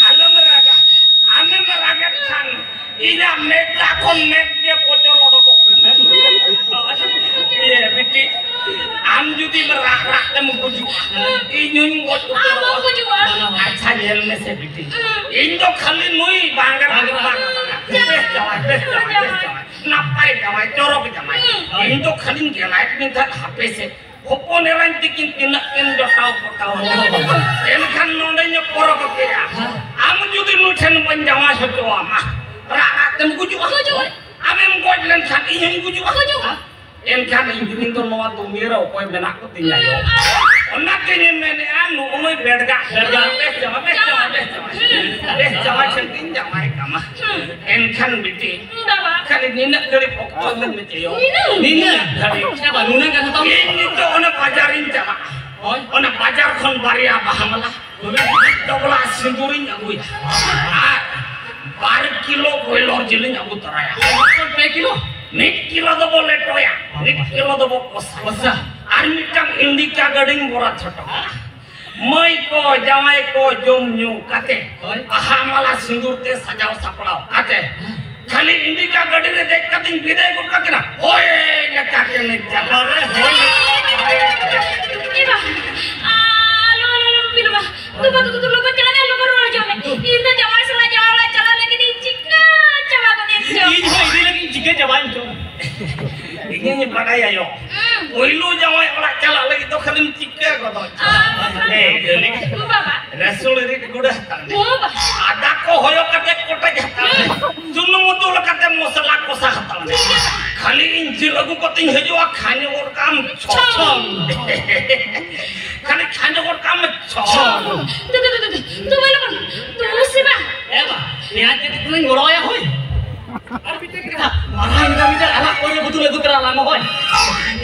ᱟᱞᱚᱢ ᱨᱟᱜᱟ᱾ ᱟᱢᱮᱢ ᱨᱟᱜᱮᱫ ᱠᱷᱟᱱ ᱤᱧᱟᱜ ᱢᱮᱫ ᱫᱟᱜ ᱠᱷᱚᱱ ᱢᱮᱫ ᱜᱮ ᱯᱚᱪᱚᱨ ᱚᱰᱚᱠᱚᱜ ᱠᱟᱱᱟ᱾ ᱤᱭᱟᱹ, ᱵᱤᱴᱤ, ᱟᱢ ᱡᱩᱫᱤᱢ ᱨᱟᱜ ᱨᱟᱜ ᱛᱮᱢ ᱜᱩᱡᱩᱜᱼᱟ, ᱤᱧ ᱦᱚᱸᱧ ᱜᱚᱡ ᱩᱛᱟᱹᱨᱚᱜᱼᱟ᱾ ᱟᱢ ᱦᱚᱸᱢ ᱜᱩᱡᱩᱜᱼᱟ᱾ ᱟᱪᱪᱷᱟ, ᱧᱮᱞ ᱢᱮᱥᱮ ᱵᱤᱴᱤ, ᱤᱧ ᱫᱚ ᱠᱷᱟᱹᱞᱤ ᱱᱩᱭ ᱵᱟᱝ ᱨᱟᱜ, ᱵᱟᱝ, ᱵᱟᱝ, ᱵᱟᱝ᱾ ᱵᱮᱥ ᱡᱟᱶᱟᱭ, ᱵᱮᱥ ᱡᱟᱶᱟᱭ, ᱵᱮᱥ ᱡᱟᱶᱟᱭ, ᱱᱟᱯᱟᱭ ᱡᱟᱶᱟᱭ, ᱪᱚᱨᱚᱠ ᱡᱟᱶᱟᱭ᱾ ᱤᱧ ᱫᱚ ᱠᱷᱟᱹᱞᱤᱧ ᱜᱮᱞᱟᱭᱮᱫ ᱢᱮ ᱛᱟᱦᱮᱸᱫ, ᱦᱟᱯᱮ ᱥᱮ, ᱦᱚᱯᱚᱱ ᱮᱨᱟᱧ ᱛᱤᱠᱤᱱ ᱛᱤᱱᱟᱹᱜ ᱠᱤᱱ ᱡᱚᱴᱟᱣ ᱯᱚᱴᱟᱣ᱾ ᱮᱱᱠᱷᱟᱱ ᱱᱚᱰᱮᱧ ᱯᱚᱨᱚᱵᱽ ᱠᱮᱜᱼᱟ᱾ ᱟᱢ ᱡᱩᱫᱤ ᱱᱩᱭ ᱴᱷᱮᱱ ᱵᱟᱹᱧ ᱡᱟᱶᱟᱭ ᱦᱚᱪᱚ ᱟᱢᱟ, ᱨᱟᱜ ᱨᱟᱜ ᱛᱮᱢ ᱜᱩᱡᱩᱜᱼᱟ᱾ ᱜᱩᱡᱩᱜᱼᱟ᱾ ᱟᱢᱮᱢ ᱜᱚᱡ ᱞᱮᱱᱠᱷᱟᱱ ᱤᱧ ᱦᱚᱸᱧ ᱜᱩᱡᱩᱜᱼᱟ᱾ ᱜᱩᱡᱩᱜᱼᱟ᱾ ᱮᱱᱠᱷᱟᱱ ᱤᱧ ᱫᱩᱱᱤᱧ ᱫᱚ ᱱᱚᱣᱟ ᱫᱩᱱᱤᱭᱟᱹ ᱨᱮ ᱚᱠᱚᱭ ᱢᱮᱱᱟᱜ ᱠᱚ ᱛᱤᱧᱟ ᱭᱳ? ᱚᱱᱟᱛᱮᱧ ᱢᱮᱱᱮᱜᱼᱟ, ᱱᱚᱜᱼᱚᱭ ᱵᱮᱰᱜᱟ, ᱵᱮᱰᱜᱟ, ᱵᱮᱥ ᱡᱟᱢᱟ, ᱵᱮᱥ ᱡᱟᱢᱟ, ᱵᱮᱥ ᱡᱟᱢᱟ᱾ ᱵᱮᱥ ᱡᱟᱢᱟ ᱴᱷᱮᱱ ᱛᱤᱧ ᱡᱟᱶᱟᱭ ᱠᱟᱢᱟ᱾ ᱮᱱᱠᱷᱟᱱ ᱵᱤᱴᱤ, ᱵᱟᱵᱟ᱾ ᱠᱷᱟᱹᱞᱤ ᱱᱤᱱᱟᱹᱜ ᱜᱷᱟᱹᱲᱤᱡ ᱚᱠᱛᱚ ᱮᱢᱟᱹᱧ ᱢᱮ ᱪᱮ ᱭᱳ᱾ ᱱᱤᱱᱟᱹᱜ? ᱱᱤᱱᱟᱹᱜ ᱜᱷᱟᱹᱲᱤᱡ᱾ ᱪᱮᱫᱟᱜ ᱵᱟᱝ ᱱᱩᱱᱟᱹᱜ ᱜᱟᱱ ᱦᱟᱛᱟᱣ? ᱤᱧ ᱱᱤᱛᱚᱜ ᱚᱱᱟ ᱵᱟᱡᱟᱨᱤᱧ ᱪᱟᱞᱟᱜᱼᱟ᱾ ᱦᱳᱭ᱾ ᱚᱱᱟ ᱵᱟᱡᱟᱨ ᱠᱷᱚᱱ ᱵᱟᱨᱭᱟ ᱵᱟᱦᱟ ᱢᱟᱞᱟ, ᱢᱤᱫ ᱰᱚᱜᱽᱞᱟ ᱥᱤᱸᱫᱩᱨᱤᱧ ᱟᱹᱜᱩᱭᱟ᱾ ᱟᱨ ᱵᱟᱨ ᱠᱤᱞᱳ ᱵᱚᱭᱞᱚᱨ ᱡᱤᱞᱤᱧ ᱟᱹᱜᱩ ᱛᱚᱨᱟᱭᱟ᱾ ᱯᱮ ᱠᱤᱞᱳ? ᱢᱤᱫ ᱠᱤᱞᱳ ᱫᱚᱵᱚ ᱞᱮᱴᱚᱭᱟ, ᱢᱤᱫ ᱠᱤᱞᱳ ᱫᱚᱵᱚ ᱠᱚᱥᱟ᱾ ᱠᱚᱥᱟ᱾ ᱟᱨ ᱢᱤᱫᱴᱟᱝ ᱤᱱᱰᱤᱠᱟ ᱜᱟᱹᱰᱤᱧ ᱵᱚᱨᱟᱫ ᱦᱚᱴᱚ ᱠᱟᱜᱼᱟ᱾ ᱢᱟᱹᱭ ᱠᱚ, ᱡᱟᱶᱟᱭ ᱠᱚ ᱡᱚᱢ ᱧᱩ ᱠᱟᱛᱮ, ᱦᱳᱭ᱾ ᱵᱟᱦᱟ ᱢᱟᱞᱟ ᱥᱤᱸᱫᱩᱨ ᱛᱮ ᱥᱟᱡᱟᱣ ᱥᱟᱯᱲᱟᱣ ᱠᱟᱛᱮ, ᱠᱷᱟᱹᱞᱤ ᱤᱱᱰᱤᱠᱟ ᱜᱟᱹᱰᱤ ᱨᱮ ᱫᱮᱡ ᱠᱟᱛᱮᱧ ᱵᱤᱫᱟᱹᱭ ᱜᱚᱫ ᱠᱟᱠᱤᱱᱟ᱾ ᱦᱳᱭ, ᱞᱮᱠᱟ ᱠᱤᱱ ᱪᱟᱞᱟᱣ ᱨᱮ, ᱦᱳᱭ᱾ ᱮ ᱵᱟ, ᱟᱞᱚ, ᱟᱞᱚ, ᱟᱞᱚ, ᱵᱤᱱ ᱵᱟ, ᱫᱩ ᱵᱟ, ᱫᱩ, ᱫᱩ, ᱞᱚᱜᱚᱱ ᱪᱟᱞᱟᱜ ᱢᱮ, ᱞᱚᱜᱚᱱ ᱨᱩᱣᱟᱹᱲ ᱦᱤᱡᱩᱜ ᱢᱮ᱾ ᱤᱧ ᱫᱚ ᱡᱟᱶᱟᱭ ᱥᱟᱞᱟᱜ ᱡᱟᱶᱟᱭ ᱚᱲᱟᱜ ᱪᱟᱞᱟᱜ ᱞᱟᱹᱜᱤᱫ ᱤᱧ ᱪᱤᱠᱟᱹ ᱪᱟᱵᱟ ᱜᱚᱫ ᱮᱱ ᱪᱚ᱾ ᱤᱧ ᱦᱚᱸ ᱤᱫᱤ ᱞᱟᱹᱜᱤᱫ ᱤᱧ ᱪᱤᱠᱟᱹ ᱪᱟᱵᱟᱭᱮᱱ ᱪᱚ᱾ ᱤᱧᱤᱧ ᱵᱟᱰᱟᱭᱟ ᱭᱳ᱾ ᱦᱩᱸ᱾ ᱯᱩᱭᱞᱩ ᱡᱟᱶᱟᱭ ᱚᱲᱟᱜ ᱪᱟᱞᱟᱜ ᱞᱟᱹᱜᱤᱫ ᱫᱚ ᱠᱷᱟᱹᱞᱤᱢ ᱪᱤᱠᱟᱹ ᱜᱚᱫᱚᱜ ᱪᱚ᱾ ᱟᱨ ᱮᱭ, ᱰᱟᱹᱞᱤ᱾ ᱵᱟᱵᱟ᱾ ᱨᱟᱹᱥᱩᱱ ᱨᱤᱫ ᱜᱩᱰᱟᱹ ᱦᱟᱛᱟᱲ ᱢᱮ᱾ ᱳ ᱵᱟᱵᱟ᱾ ᱟᱫᱟ ᱠᱚ ᱦᱚᱭᱚ ᱠᱟᱛᱮ ᱠᱚᱴᱮᱡ ᱦᱟᱛᱟᱲ ᱢᱮ᱾ ᱥᱩᱱᱩᱢ ᱫᱩᱞ ᱠᱟᱛᱮ ᱢᱚᱥᱞᱟ ᱠᱚᱥᱟ ᱦᱟᱛᱟᱲ ᱢᱮ᱾ ᱴᱷᱤᱠ ᱜᱮᱭᱟ᱾ ᱠᱷᱟᱹᱞᱤ ᱤᱧ ᱡᱤᱞ ᱟᱹᱜᱩ ᱠᱟᱛᱮᱧ ᱦᱤᱡᱩᱜᱼᱟ, ᱠᱷᱟᱧᱚ ᱜᱚᱫ ᱠᱟᱢ ᱪᱷᱚᱞ᱾ ᱪᱷᱚᱞ᱾ ᱠᱷᱟᱹᱞᱤ ᱠᱷᱟᱧᱚ ᱜᱚᱫ ᱠᱟᱢ ᱪᱷᱚᱞ᱾ ᱫᱩ, ᱫᱩ, ᱫᱩ, ᱫᱩ, ᱫᱩ, ᱵᱟᱹᱭ ᱞᱚᱜᱚᱱ᱾ ᱫᱩ, ᱥᱮ ᱵᱟᱝ? ᱮ ᱵᱟ, ᱱᱤᱭᱟᱹ ᱪᱮᱫ ᱠᱚᱧ ᱜᱚᱲᱚᱣᱟᱭᱟ ᱦᱳᱭ? ᱟᱨ ᱢᱤᱫᱴᱮᱱ ᱠᱟᱛᱷᱟ, ᱢᱟᱨᱟᱝ ᱧᱤᱫᱟᱹ ᱢᱤᱫᱴᱮᱱ ᱟᱨᱟᱜ ᱯᱟᱹᱣᱨᱟᱹ ᱵᱳᱛᱚᱞ ᱟᱹᱜᱩ ᱛᱚᱨᱟ ᱟᱞᱟᱝ ᱢᱮ ᱦᱳᱭ᱾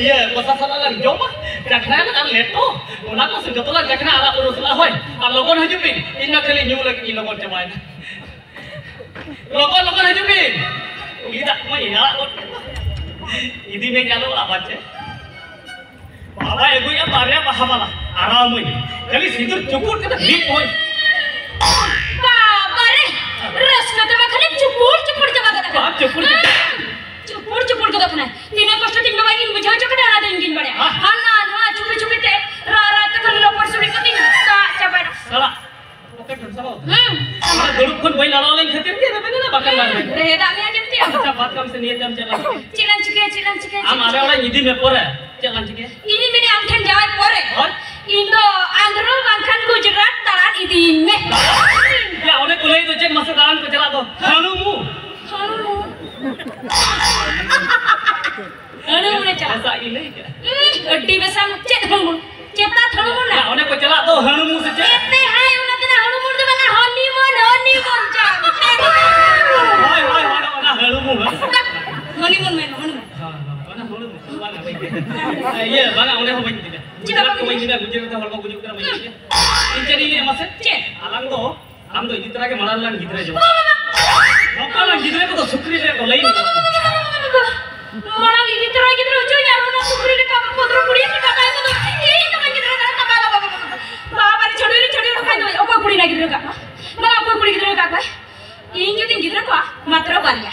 ᱤᱭᱟᱹ, ᱠᱚᱥᱟ ᱥᱟᱞᱟᱜ ᱞᱟᱝ ᱡᱚᱢᱟ, ᱪᱟᱠᱷᱱᱟ ᱞᱟᱝ ᱟᱨ ᱞᱮᱴᱚ, ᱚᱱᱟ ᱠᱚ ᱥᱮ ᱡᱚᱛᱚ ᱞᱟᱝ ᱪᱟᱠᱷᱱᱟ ᱟᱨᱟᱜ ᱯᱟᱹᱣᱨᱟᱹ ᱥᱟᱞᱟᱜ ᱦᱳᱭ᱾ ᱟᱨ ᱞᱚᱜᱚᱱ ᱦᱤᱡᱩᱜ ᱵᱤᱱ, ᱤᱧ ᱢᱟ ᱠᱷᱟᱹᱞᱤ ᱧᱩ ᱞᱟᱹᱜᱤᱫ ᱤᱧ ᱞᱚᱜᱚᱱ ᱪᱟᱵᱟᱭᱮᱱᱟ᱾ ᱞᱚᱜᱚᱱ, ᱞᱚᱜᱚᱱ ᱦᱤᱡᱩᱜ ᱵᱤᱱ᱾ ᱩᱱᱤ ᱫᱟᱜ ᱠᱚ ᱧᱮᱞᱟᱜ ᱜᱚᱫ ᱠᱮᱫᱟ᱾ ᱤᱫᱤ ᱢᱮ ᱧᱟᱞᱚᱜ ᱚᱲᱟᱜ ᱵᱟᱪᱮ᱾ ᱵᱟᱵᱟᱭ ᱟᱹᱜᱩᱭᱟ ᱵᱟᱨᱭᱟ ᱵᱟᱦᱟ ᱢᱟᱞᱟ, ᱟᱨᱟᱣ ᱢᱟᱹᱧ᱾ ᱠᱷᱟᱹᱞᱤ ᱥᱤᱸᱫᱩᱨ ᱪᱩᱯᱩᱫ ᱠᱟᱛᱮ ᱢᱤᱫ ᱢᱚᱡᱽ᱾ ᱵᱟᱵᱟ ᱨᱮ, ᱨᱟᱹᱥᱠᱟᱹ ᱛᱮᱢᱟ ᱠᱷᱟᱹᱞᱤ ᱪᱩᱯᱩᱫ ᱪᱩᱯᱩᱫ ᱪᱟᱵᱟ ᱜᱚᱫ ᱟᱠᱟᱱᱟ᱾ ᱵᱟᱝ, ᱪᱩᱯᱩᱫ ᱪᱩᱯᱩᱫ᱾ ᱦᱩᱸ, ᱪᱩᱯᱩᱫ ᱪᱩᱯᱩᱫ ᱜᱚᱫᱚᱜ ᱠᱟᱱᱟ᱾ ᱛᱤᱱᱟᱹᱜ ᱠᱚᱥᱴᱚ ᱛᱤᱧ ᱵᱟᱵᱟ ᱤᱧ ᱵᱩᱡᱷᱟᱹᱣ ᱦᱚᱪᱚ ᱠᱮᱫᱟ, ᱚᱱᱟ ᱫᱚ ᱤᱧ ᱜᱤᱧ ᱵᱟᱲᱟᱭᱟ᱾ ᱦᱮᱸ᱾ ᱦᱟᱱᱟ ᱱᱚᱣᱟ ᱪᱩᱯᱤ ᱪᱩᱯᱤ ᱛᱮ ᱨᱟᱜ ᱨᱟᱜ ᱛᱮ ᱠᱷᱟᱹᱞᱤ ᱞᱚᱯᱚᱲ ᱥᱩᱲᱤ ᱠᱟᱛᱮᱧ ᱫᱟᱜ ᱪᱟᱵᱟᱭᱮᱱᱟ᱾ ᱥᱟᱞᱟ, ᱯᱚᱠᱮᱴ ᱠᱷᱚᱱ ᱥᱟᱵᱟ᱾ ᱦᱩᱸ᱾ ᱚᱱᱟ ᱫᱩᱲᱩᱵ ᱠᱷᱚᱱ ᱵᱟᱹᱧ ᱞᱟᱲᱟᱣ ᱞᱮᱱ ᱠᱷᱟᱹᱛᱤᱨ ᱜᱮ ᱟᱫᱚ ᱢᱮᱱᱮᱫᱟ ᱵᱟᱠᱷᱟᱱ ᱵᱟᱝ ᱦᱩᱭ ᱠᱚᱜᱼᱟ᱾ ᱨᱮᱦᱮᱫᱟᱜ ᱢᱮ ᱟᱸᱡᱚᱢ ᱛᱮ᱾ ᱟᱪᱪᱷᱟ, ᱵᱟᱫ ᱠᱟᱜ ᱢᱮᱥᱮ, ᱱᱤᱭᱟᱹ ᱪᱮᱫ ᱮᱢ ᱪᱮᱫ ᱞᱟᱹᱜᱤᱫ? ᱪᱮᱫ ᱞᱟᱝ ᱪᱤᱠᱟᱹᱭᱟ, ᱪᱮᱫ ᱞᱟᱝ ᱪᱤᱠᱟᱹᱭᱟ, ᱟᱢ ᱪᱮᱫ ᱟᱞᱮ ᱞᱟᱝ ᱚᱲᱟᱜ ᱤᱧ ᱤᱫᱤ ᱢᱮ ᱯᱚᱨᱮ, ᱪᱮᱫ ᱞᱟᱝ ᱪᱤᱠᱟᱹᱭᱟ? ᱤᱧᱤᱧ ᱢᱮᱱᱮᱫᱼᱟ ᱟᱢ ᱴᱷᱮᱱ ᱡᱟᱶᱟᱭ ᱯᱚᱨᱮ᱾ ᱦᱳᱭ᱾ ᱤᱧ ᱫᱚ ᱟᱸᱫᱷᱨᱚ ᱵᱟᱝᱠᱷᱟᱱ ᱜᱩᱡᱽᱨᱟᱴ ᱫᱟᱬᱟᱱ ᱤᱫᱤᱭᱤᱧ ᱢᱮ᱾ ᱭᱟ, ᱚᱱᱮ ᱠᱚ ᱞᱟᱹᱭ ᱫᱚ ᱪᱮᱫ ᱢᱟᱥᱮ ᱫᱟᱬᱟᱱ ᱠᱚ ᱪᱟᱞᱟᱜ ᱫᱚ? ᱦᱟᱹᱬᱩᱢᱩ᱾ ᱦᱟᱹᱬᱩᱢᱩ᱾ ᱦᱟᱹᱬᱩᱢᱩ ᱨᱮ ᱪᱟᱞᱟᱜ᱾ ᱦᱮᱸᱥᱟᱜ ᱜᱮ ᱞᱟᱹᱭ ᱠᱮᱫ᱾ ᱩᱸ, ᱟᱹᱰᱤ ᱵᱮᱥᱟᱢ ᱪᱮᱫ ᱦᱟᱹᱬᱩᱢᱩ? ᱪᱮᱛᱟ ᱦᱟᱹᱬᱩᱢᱩ ᱱᱟ᱾ ᱭᱟ, ᱚᱱᱮ ᱠᱚ ᱪᱟᱞᱟᱜ ᱫᱚ ᱦᱟᱹᱬᱩᱢᱩ ᱥᱮ ᱪᱮᱫ? ᱪᱮᱛᱮ ᱦᱟᱭ, ᱚᱱᱟ ᱫᱚ ᱱᱟ ᱦᱟᱹᱬᱩᱢᱩ ᱫᱚ ᱵᱟᱝᱟ, honeymoon, honeymoon ᱪᱟᱞᱟᱜ᱾ ᱦᱳᱭ, ᱦᱳᱭ, ᱦᱳᱭ, ᱚᱱᱟ ᱦᱟᱹᱬᱩᱢᱩ, ᱦᱟᱹᱬᱩᱢᱩ᱾ Honeymoon ᱢᱮᱱ, honeymoon᱾ ᱦᱳᱭ, ᱦᱳᱭ, ᱚᱱᱟ ᱦᱟᱹᱬᱩᱢᱩ, ᱵᱟᱝᱟ, ᱵᱟᱹᱧ ᱞᱟᱹᱭᱟ᱾ ᱤᱭᱟᱹ, ᱵᱟᱝᱟ, ᱚᱸᱰᱮ ᱦᱚᱸ ᱵᱟᱹᱧ ᱤᱫᱤ ᱢᱮᱭᱟ᱾ ᱪᱮᱫᱟᱜ ᱜᱩᱡᱽᱨᱟᱴ ᱵᱟᱢ ᱠᱚ ᱵᱟᱹᱧ ᱤᱫᱤ ᱢᱮᱭᱟ, ᱜᱩᱡᱽᱨᱟᱴ ᱨᱮ ᱦᱚᱲᱢᱚ ᱜᱩᱡᱩᱜ ᱠᱟᱱᱟ, ᱵᱟᱹᱧ ᱤᱫᱤ ᱢᱮᱭᱟ᱾ ᱤᱧ ᱪᱮᱫ ᱤᱧ ᱞᱟᱹᱭᱟ ᱢᱟᱥᱮ? ᱪᱮᱫ? ᱟᱞᱟᱝ ᱫᱚ ᱟᱢ ᱫᱚ ᱤᱫᱤ ᱛᱚᱨᱟ ᱜᱮ ᱢᱟᱲᱟᱝ ᱨᱮᱞᱟᱝ ᱜᱤᱫᱽᱨᱟᱹ ᱡᱚᱝ᱾ ᱵᱟᱵᱟ, ᱵᱟᱵᱟ᱾ ᱱᱚᱝᱠᱟ ᱞᱟᱝ ᱜᱤᱫᱽᱨᱟᱹ ᱠᱚᱫᱚ ᱥᱩᱠᱨᱤ ᱞᱮᱠᱟ ᱠᱚ ᱞᱟᱹᱭᱤᱱ ᱠᱚᱜᱼᱟ᱾ ᱵᱟᱵᱟ, ᱵᱟᱵᱟ, ᱵᱟᱵᱟ, ᱵᱟᱵᱟ᱾ ᱢᱟᱲᱟᱝ ᱤᱫᱤ ᱛᱚᱨᱟ ᱜᱤᱫᱽᱨᱟᱹ ᱦᱚᱪᱚᱧ ᱟᱨ ᱚᱱᱟ ᱥᱩᱠᱨᱤ ᱞᱮᱠᱟ ᱯᱚᱫᱨᱚ ᱠᱩᱲᱤ ᱴᱟᱠᱟ ᱠᱚᱫᱚ ᱤᱧ ᱫᱚ ᱵᱟᱹᱧ ᱜᱤᱫᱽᱨᱟᱹ ᱫᱟᱲᱮᱭᱟᱜᱼᱟ᱾ ᱵᱟᱵᱟ, ᱵᱟᱵᱟ, ᱵᱟᱵᱟ, ᱵᱟᱵᱟ᱾ ᱵᱟᱵᱟ ᱨᱮ ᱪᱷᱟᱹᱰᱣᱤ ᱨᱮ ᱪᱷᱟᱹᱰᱣᱤ ᱨᱚᱠᱷᱟᱭ ᱫᱚ ᱚᱠᱚᱭ ᱠᱩᱲᱤ ᱨᱮᱱᱟᱜ ᱜᱤᱫᱽᱨᱟᱹ ᱠᱟᱜ ᱠᱚᱣᱟ? ᱵᱟᱵᱟ, ᱚᱠᱚᱭ ᱠᱩᱲᱤ ᱜᱤᱫᱽᱨᱟᱹ ᱠᱟᱜ ᱠᱚᱣᱟ? ᱤᱧ ᱡᱩᱫᱤᱧ ᱜᱤᱫᱽᱨᱟᱹ ᱠᱚᱣᱟ ᱢᱟᱛᱨᱚ ᱵᱟᱨᱭᱟ᱾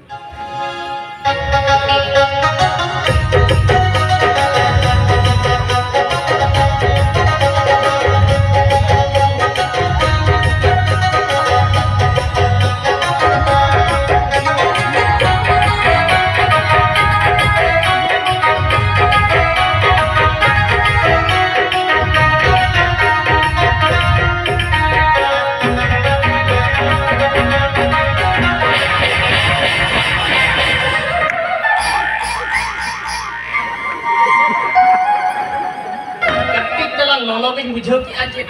ᱠᱟᱹᱴᱤᱡ ᱛᱟᱞᱟᱝ ᱞᱚᱞᱚ ᱜᱤᱧ ᱵᱩᱡᱷᱟᱹᱣ ᱠᱮᱜᱼᱟ ᱪᱮᱫ?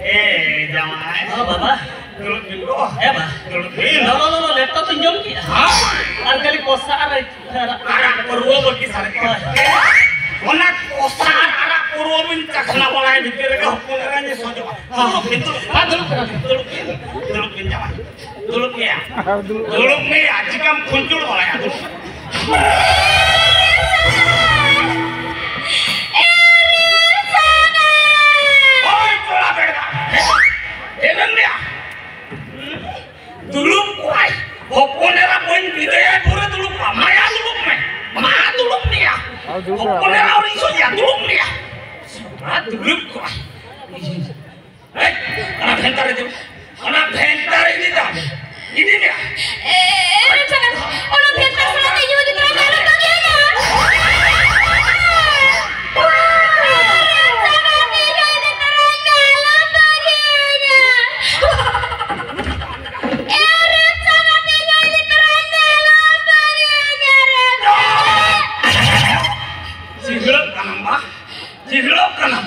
ᱮ ᱡᱟᱶᱟᱭ᱾ ᱦᱚᱸ, ᱵᱟᱵᱟ᱾ ᱫᱩᱲᱩᱵ ᱵᱤᱱ ᱜᱚ᱾ ᱦᱮᱸ, ᱵᱟ᱾ ᱫᱩᱲᱩᱵ ᱵᱤᱱ᱾ ᱞᱚᱞᱚ, ᱞᱚᱞᱚ, ᱞᱮᱴᱚ ᱛᱚᱧ ᱡᱚᱢ ᱠᱮᱜᱼᱟ᱾ ᱦᱮᱸ? ᱟᱨ ᱠᱷᱟᱹᱞᱤ ᱠᱚᱥᱟ ᱟᱨ ᱟᱨᱟᱜ ᱯᱟᱹᱨᱣᱟᱹ ᱵᱟᱹᱠᱤ ᱥᱟᱨᱮᱡ ᱠᱟᱱᱟ᱾ ᱦᱳᱭ᱾ ᱚᱱᱟ ᱠᱚᱥᱟ ᱟᱨ ᱟᱨᱟᱜ ᱯᱟᱹᱨᱣᱟᱹ ᱵᱤᱱ ᱪᱟᱠᱷᱱᱟ ᱵᱟᱲᱟᱭ ᱵᱷᱤᱛᱤᱨ ᱨᱮᱜᱮ ᱦᱚᱯᱚᱱ ᱮᱨᱟ ᱧᱮ ᱥᱚᱡᱚᱜᱼᱟ᱾ ᱦᱮᱸ, ᱫᱩᱲᱩᱵ ᱵᱤᱱ, ᱫᱩᱲᱩᱵ ᱵᱤᱱ᱾ ᱫᱩᱲᱩᱵ ᱵᱤᱱ, ᱫᱩᱲᱩᱵ ᱵᱤᱱ, ᱡᱟᱶᱟᱭ᱾ ᱫᱩᱲᱩᱵ ᱢᱮᱭᱟ᱾ ᱫᱩᱲᱩᱵ ᱢᱮᱭᱟ, ᱪᱤᱠᱟᱢ ᱠᱷᱩᱧᱪᱩᱲ ᱵᱟᱲᱟᱭᱟ? ᱫᱩᱲᱩᱵ᱾ ᱦᱳᱭ, ᱠᱚᱲᱟ ᱵᱮᱲᱟ᱾ ᱪᱮᱫ ᱮᱢ ᱞᱟᱹᱭᱟ? ᱫᱩᱲᱩᱵ ᱠᱚᱜᱼᱟᱭ᱾ ᱦᱚᱯᱚᱱ ᱮᱨᱟ ᱵᱟᱹᱧ ᱵᱤᱫᱟᱹᱭᱟ, ᱯᱩᱨᱟᱹ ᱫᱩᱲᱩᱵ ᱠᱚᱜᱼᱟ᱾ ᱢᱟᱭᱟ, ᱫᱩᱲᱩᱵ ᱢᱮ᱾ ᱢᱟ, ᱫᱩᱲᱩᱵ ᱢᱮᱭᱟ᱾ ᱟᱨ ᱫᱩᱲᱩᱵ ᱦᱚᱯᱚᱱ ᱮᱨᱟ ᱟᱹᱣᱨᱤᱧ ᱥᱚᱡᱮᱭᱟ, ᱫᱩᱲᱩᱵ ᱢᱮᱭᱟ᱾ ᱢᱟ, ᱫᱩᱲᱩᱵ ᱠᱚᱜᱼᱟᱭ᱾ ᱦᱮᱭ, ᱚᱱᱟ ᱵᱷᱮᱱᱛᱟ ᱨᱮ ᱤᱫᱤ ᱢᱮ᱾ ᱚᱱᱟ ᱵᱷᱮᱱᱛᱟ ᱨᱮ ᱤᱫᱤ ᱛᱟᱢ᱾ ᱤᱫᱤ ᱢᱮᱭᱟ᱾ ᱮ, ᱮ, ᱚᱱᱟ ᱵᱷᱮᱱᱛᱟ ᱥᱟᱞᱟᱜ ᱛᱮ ᱤᱧ ᱦᱚᱸ ᱤᱫᱤ ᱛᱚᱨᱟᱧ ᱢᱮ, ᱟᱞᱚᱢ ᱵᱟᱹᱜᱤᱭᱟᱹᱧᱟ᱾ ᱪᱤᱜᱟᱹᱲᱚᱜ ᱠᱟᱱᱟᱢ ᱵᱟ? ᱪᱤᱜᱟᱹᱲᱚᱜ ᱠᱟᱱᱟᱢ?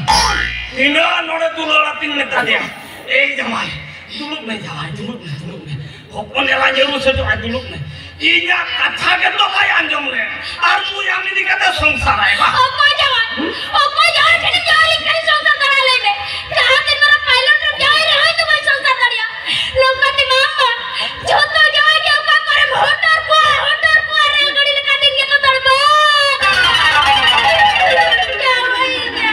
ᱫᱩᱞᱟᱹᱲ ᱟᱹᱛᱤᱧ ᱢᱮᱛᱟ ᱫᱮᱭᱟ, "ᱮᱭ ᱡᱟᱶᱟᱭ, ᱫᱩᱲᱩᱵ ᱢᱮ ᱡᱟᱶᱟᱭ, ᱫᱩᱲᱩᱵ ᱢᱮ, ᱫᱩᱲᱩᱵ ᱢᱮ, ᱦᱚᱯᱚᱱ ᱮᱨᱟ ᱧᱮᱞ ᱥᱮᱴᱚᱜᱼᱟ, ᱫᱩᱲᱩᱵ ᱢᱮ᱾" ᱤᱧᱟᱜ ᱠᱟᱛᱷᱟ ᱜᱮᱛᱚ ᱵᱟᱭ ᱟᱸᱡᱚᱢ ᱞᱮᱫ, ᱟᱨ ᱱᱩᱭ ᱟᱢ ᱤᱫᱤ ᱠᱟᱛᱮ ᱥᱚᱝᱥᱟᱨᱟᱭ ᱵᱟ᱾ ᱚᱠᱚᱭ ᱡᱟᱶᱟᱭ? ᱚᱠᱚᱭ ᱡᱟᱶᱟᱭ ᱴᱷᱮᱱ ᱡᱟᱶᱟᱭ ᱞᱮᱱᱠᱷᱟᱱ ᱥᱚᱝᱥᱟᱨ ᱫᱟᱲᱮᱭᱟᱜᱼᱟ, ᱞᱟᱹᱭ ᱢᱮ? ᱡᱟᱦᱟᱸ ᱛᱤᱱ ᱢᱟᱨᱟᱝ ᱯᱟᱭᱞᱚᱴ ᱨᱮᱢ ᱡᱟᱶᱟᱭ ᱨᱮᱦᱚᱸ ᱤᱧ ᱫᱚ ᱵᱟᱹᱧ ᱥᱚᱝᱥᱟᱨ ᱫᱟᱲᱮᱭᱟᱜᱼᱟ᱾ ᱱᱚᱝᱠᱟ ᱛᱮ ᱢᱟ ᱟᱢ ᱢᱟ ᱡᱷᱚᱛᱚ ᱡᱟᱶᱟᱭ ᱜᱮ ᱚᱠᱟ ᱠᱚᱨᱮᱢ ᱦᱚᱴᱚᱨ ᱠᱚᱣᱟ, ᱦᱚᱴᱚᱨ ᱠᱚᱣᱟ, ᱨᱮᱞ ᱜᱟᱹᱰᱤ ᱞᱮᱠᱟ ᱫᱤᱱ ᱜᱮᱠᱚ ᱛᱚᱲᱯᱟᱫ᱾ ᱡᱟᱶᱟᱭ ᱜᱮ᱾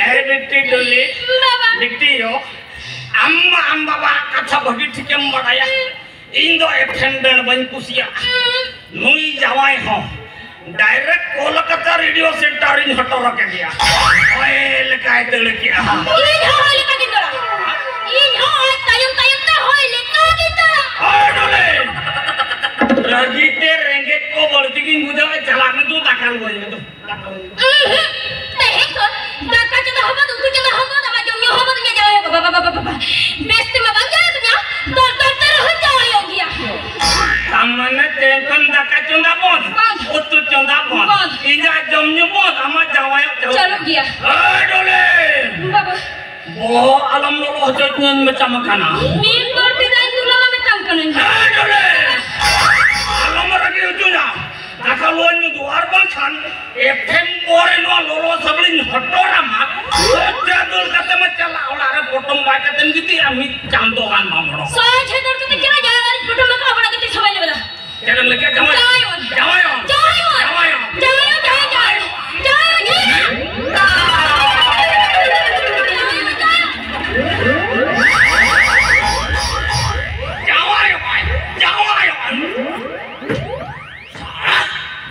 ᱮ ᱵᱤᱴᱤ ᱰᱚᱞᱤ, ᱵᱟᱵᱟ᱾ ᱵᱤᱴᱤ ᱭᱳ, ᱟᱢ ᱢᱟ ᱟᱢ ᱵᱟᱵᱟᱣᱟᱜ ᱠᱟᱛᱷᱟ ᱵᱷᱟᱹᱜᱤ ᱴᱷᱤᱠᱮᱢ ᱵᱟᱲᱟᱭᱟ᱾ ᱤᱧ ᱫᱚ ᱮᱯᱷᱮᱢ ᱵᱮᱱᱰ ᱵᱟᱹᱧ ᱠᱩᱥᱤᱭᱟᱜᱼᱟ᱾ ᱱᱩᱭ ᱡᱟᱶᱟᱭ ᱦᱚᱸ ᱰᱟᱭᱨᱮᱠᱴ ᱠᱳᱞᱠᱟᱛᱟ ᱨᱮᱰᱤᱭᱳ ᱥᱮᱱᱴᱟᱨ ᱤᱧ ᱦᱚᱴᱚᱨ ᱟᱠᱟᱫᱮᱭᱟ᱾ ᱦᱚᱭ ᱞᱮᱠᱟᱭ ᱫᱟᱹᱲ ᱠᱮᱜᱼᱟ᱾ ᱤᱧ ᱦᱚᱸ ᱦᱚᱭ ᱞᱮᱠᱟ ᱜᱮᱧ ᱫᱟᱹᱲᱟ᱾ ᱤᱧ ᱦᱚᱸ ᱟᱡ ᱛᱟᱭᱚᱢ ᱛᱟᱭᱚᱢ ᱛᱮ ᱦᱚᱭ ᱞᱮᱠᱟ ᱜᱮᱧ ᱫᱟᱹᱲᱟ᱾ ᱦᱳᱭ ᱰᱚᱞᱮ᱾ ᱨᱟᱹᱜᱤ ᱛᱮ ᱨᱮᱸᱜᱮᱡ ᱠᱚ ᱵᱟᱹᱲᱛᱤ ᱜᱤᱧ ᱵᱩᱡᱷᱟᱹᱣᱟ, ᱪᱟᱞᱟᱜ ᱢᱮ ᱫᱩ ᱫᱟᱠᱟ ᱞᱩᱣᱟᱹᱧ ᱢᱮ ᱫᱩ᱾ ᱩᱸᱦᱩᱸ᱾ ᱛᱮᱦᱮᱧ ᱠᱷᱚᱱ ᱫᱟᱠᱟ ᱪᱚᱸᱫᱟ ᱦᱚᱸ ᱵᱚᱱᱫ, ᱩᱛᱩ ᱪᱚᱸᱫᱟ ᱦᱚᱸ ᱵᱚᱱᱫ, ᱟᱢᱟᱜ ᱡᱚᱢ ᱧᱩ ᱦᱚᱸ ᱵᱚᱱᱫ, ᱤᱧᱟᱜ ᱡᱟᱶᱟᱭ ᱦᱚᱸ ᱵᱚᱱᱫ᱾ ᱵᱟᱵᱟ, ᱵᱟᱵᱟ, ᱵᱟᱵᱟ, ᱵᱟᱵᱟ᱾ ᱵᱮᱥ ᱛᱮᱢᱟ ᱵᱟᱝ ᱡᱟᱶᱟᱭ ᱠᱟᱱᱟ, ᱫᱚᱨ ᱫᱚᱨ ᱛᱮ ᱨᱮᱦᱚᱸ ᱡᱟᱶᱟᱭᱚᱜ ᱜᱮᱭᱟ᱾ ᱛᱟᱨ ᱢᱟᱱᱮ ᱛᱮᱦᱮᱧ ᱠᱷᱚᱱ ᱫᱟᱠᱟ ᱪᱚᱸᱫᱟ ᱵᱚᱱᱫ, ᱵᱚᱱᱫ᱾ ᱩᱛᱩ ᱪᱚᱸᱫᱟ ᱵᱚᱱᱫ, ᱵᱚᱱᱫ᱾ ᱤᱧᱟᱜ ᱡᱚᱢ ᱧᱩ ᱵᱚᱱᱫ, ᱟᱢᱟᱜ ᱡᱟᱶᱟᱭᱚᱜ ᱪᱟᱹᱞᱩᱜ ᱪᱟᱹᱞᱩᱜ ᱜᱮᱭᱟ᱾ ᱮ ᱰᱚᱞᱮ! ᱵᱟᱵᱟ᱾ ᱵᱚᱦᱚᱜ ᱟᱞᱚᱢ ᱞᱚᱞᱚ ᱦᱚᱪᱚᱭ ᱛᱤᱧᱟᱹᱧ ᱢᱮᱛᱟᱢ ᱠᱟᱱᱟ᱾ ᱢᱤᱫ ᱵᱟᱹᱞᱛᱤ ᱫᱟᱜ ᱤᱧ ᱫᱩᱞᱟᱢᱟ ᱢᱮᱛᱟᱢ ᱠᱟᱹᱱᱟᱹᱧ᱾ ᱮ ᱰᱚᱞᱮ! ᱟᱞᱚᱢ ᱨᱟᱹᱜᱤ ᱦᱚᱪᱚᱧᱟ᱾ ᱫᱟᱠᱟ ᱞᱩᱣᱟᱹᱧ ᱢᱮ ᱫᱩ, ᱟᱨ ᱵᱟᱝᱠᱷᱟᱱ ᱮᱯᱷᱮᱢ ᱠᱚᱨᱮ ᱱᱚᱣᱟ ᱞᱚᱞᱚ ᱥᱟᱹᱵᱲᱤᱧ ᱦᱚᱴᱚᱨᱟᱢᱟ᱾ ᱥᱚᱡᱷᱮ ᱫᱟᱹᱲ ᱠᱟᱛᱮ ᱢᱟ ᱪᱟᱞᱟᱜ ᱚᱲᱟᱜ ᱨᱮ ᱯᱚᱴᱚᱢ ᱵᱟᱭ ᱠᱟᱛᱮᱢ ᱜᱤᱛᱤᱡᱼᱟ, ᱢᱤᱫ ᱪᱟᱸᱫᱚ ᱜᱟᱱ ᱵᱟᱢ ᱚᱰᱚᱠ᱾ ᱥᱚᱡᱷᱮ ᱫᱟᱹᱲ ᱠᱟᱛᱮ ᱪᱟᱞᱟᱜ ᱡᱟᱦᱟᱸ ᱜᱟᱹᱰᱤ ᱯᱚᱴᱚᱢ ᱞᱮᱠᱟ ᱚᱲᱟᱜ ᱜᱤᱛᱤᱡ ᱥᱚᱢᱚᱭ ᱞᱮ ᱵᱮᱞᱟ᱾ ᱪᱮᱫ ᱮᱢ ᱞᱟᱹᱭ ᱠᱮᱫ? ᱡᱟᱶᱟᱭ? ᱡᱟᱶᱟᱭᱚᱜ᱾ ᱡᱟᱶᱟᱭᱚᱜ᱾ ᱡᱟᱶᱟᱭᱚᱜ᱾ ᱡᱟᱶᱟᱭᱚᱜ᱾ ᱡᱟᱶᱟᱭᱚᱜ᱾ ᱡᱟᱶᱟᱭᱚᱜ᱾ ᱡᱟᱶᱟᱭᱚᱜ᱾ ᱡᱟᱶᱟᱭᱚᱜ᱾ ᱡᱟᱶᱟᱭᱚᱜ᱾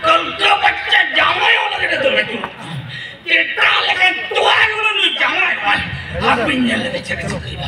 ᱠᱟᱹᱞᱠᱟᱹ ᱵᱟᱪᱪᱟ ᱡᱟᱶᱟᱭᱚᱜ ᱞᱟᱹᱜᱤᱫ ᱮ ᱫᱟᱹᱲ ᱟᱹᱪᱩᱨᱚᱜ ᱠᱟᱱᱟ᱾ ᱮᱴᱟᱜ ᱞᱮᱠᱟᱱ ᱛᱚᱣᱟ ᱧᱩ ᱱᱩᱭ ᱡᱟᱶᱟᱭᱚᱜ ᱟᱭ᱾ ᱦᱟᱯᱮᱧ ᱧᱮᱞ ᱞᱮᱜᱮ ᱪᱮᱫ ᱮ ᱪᱤᱠᱟᱹᱭᱮᱫᱟ᱾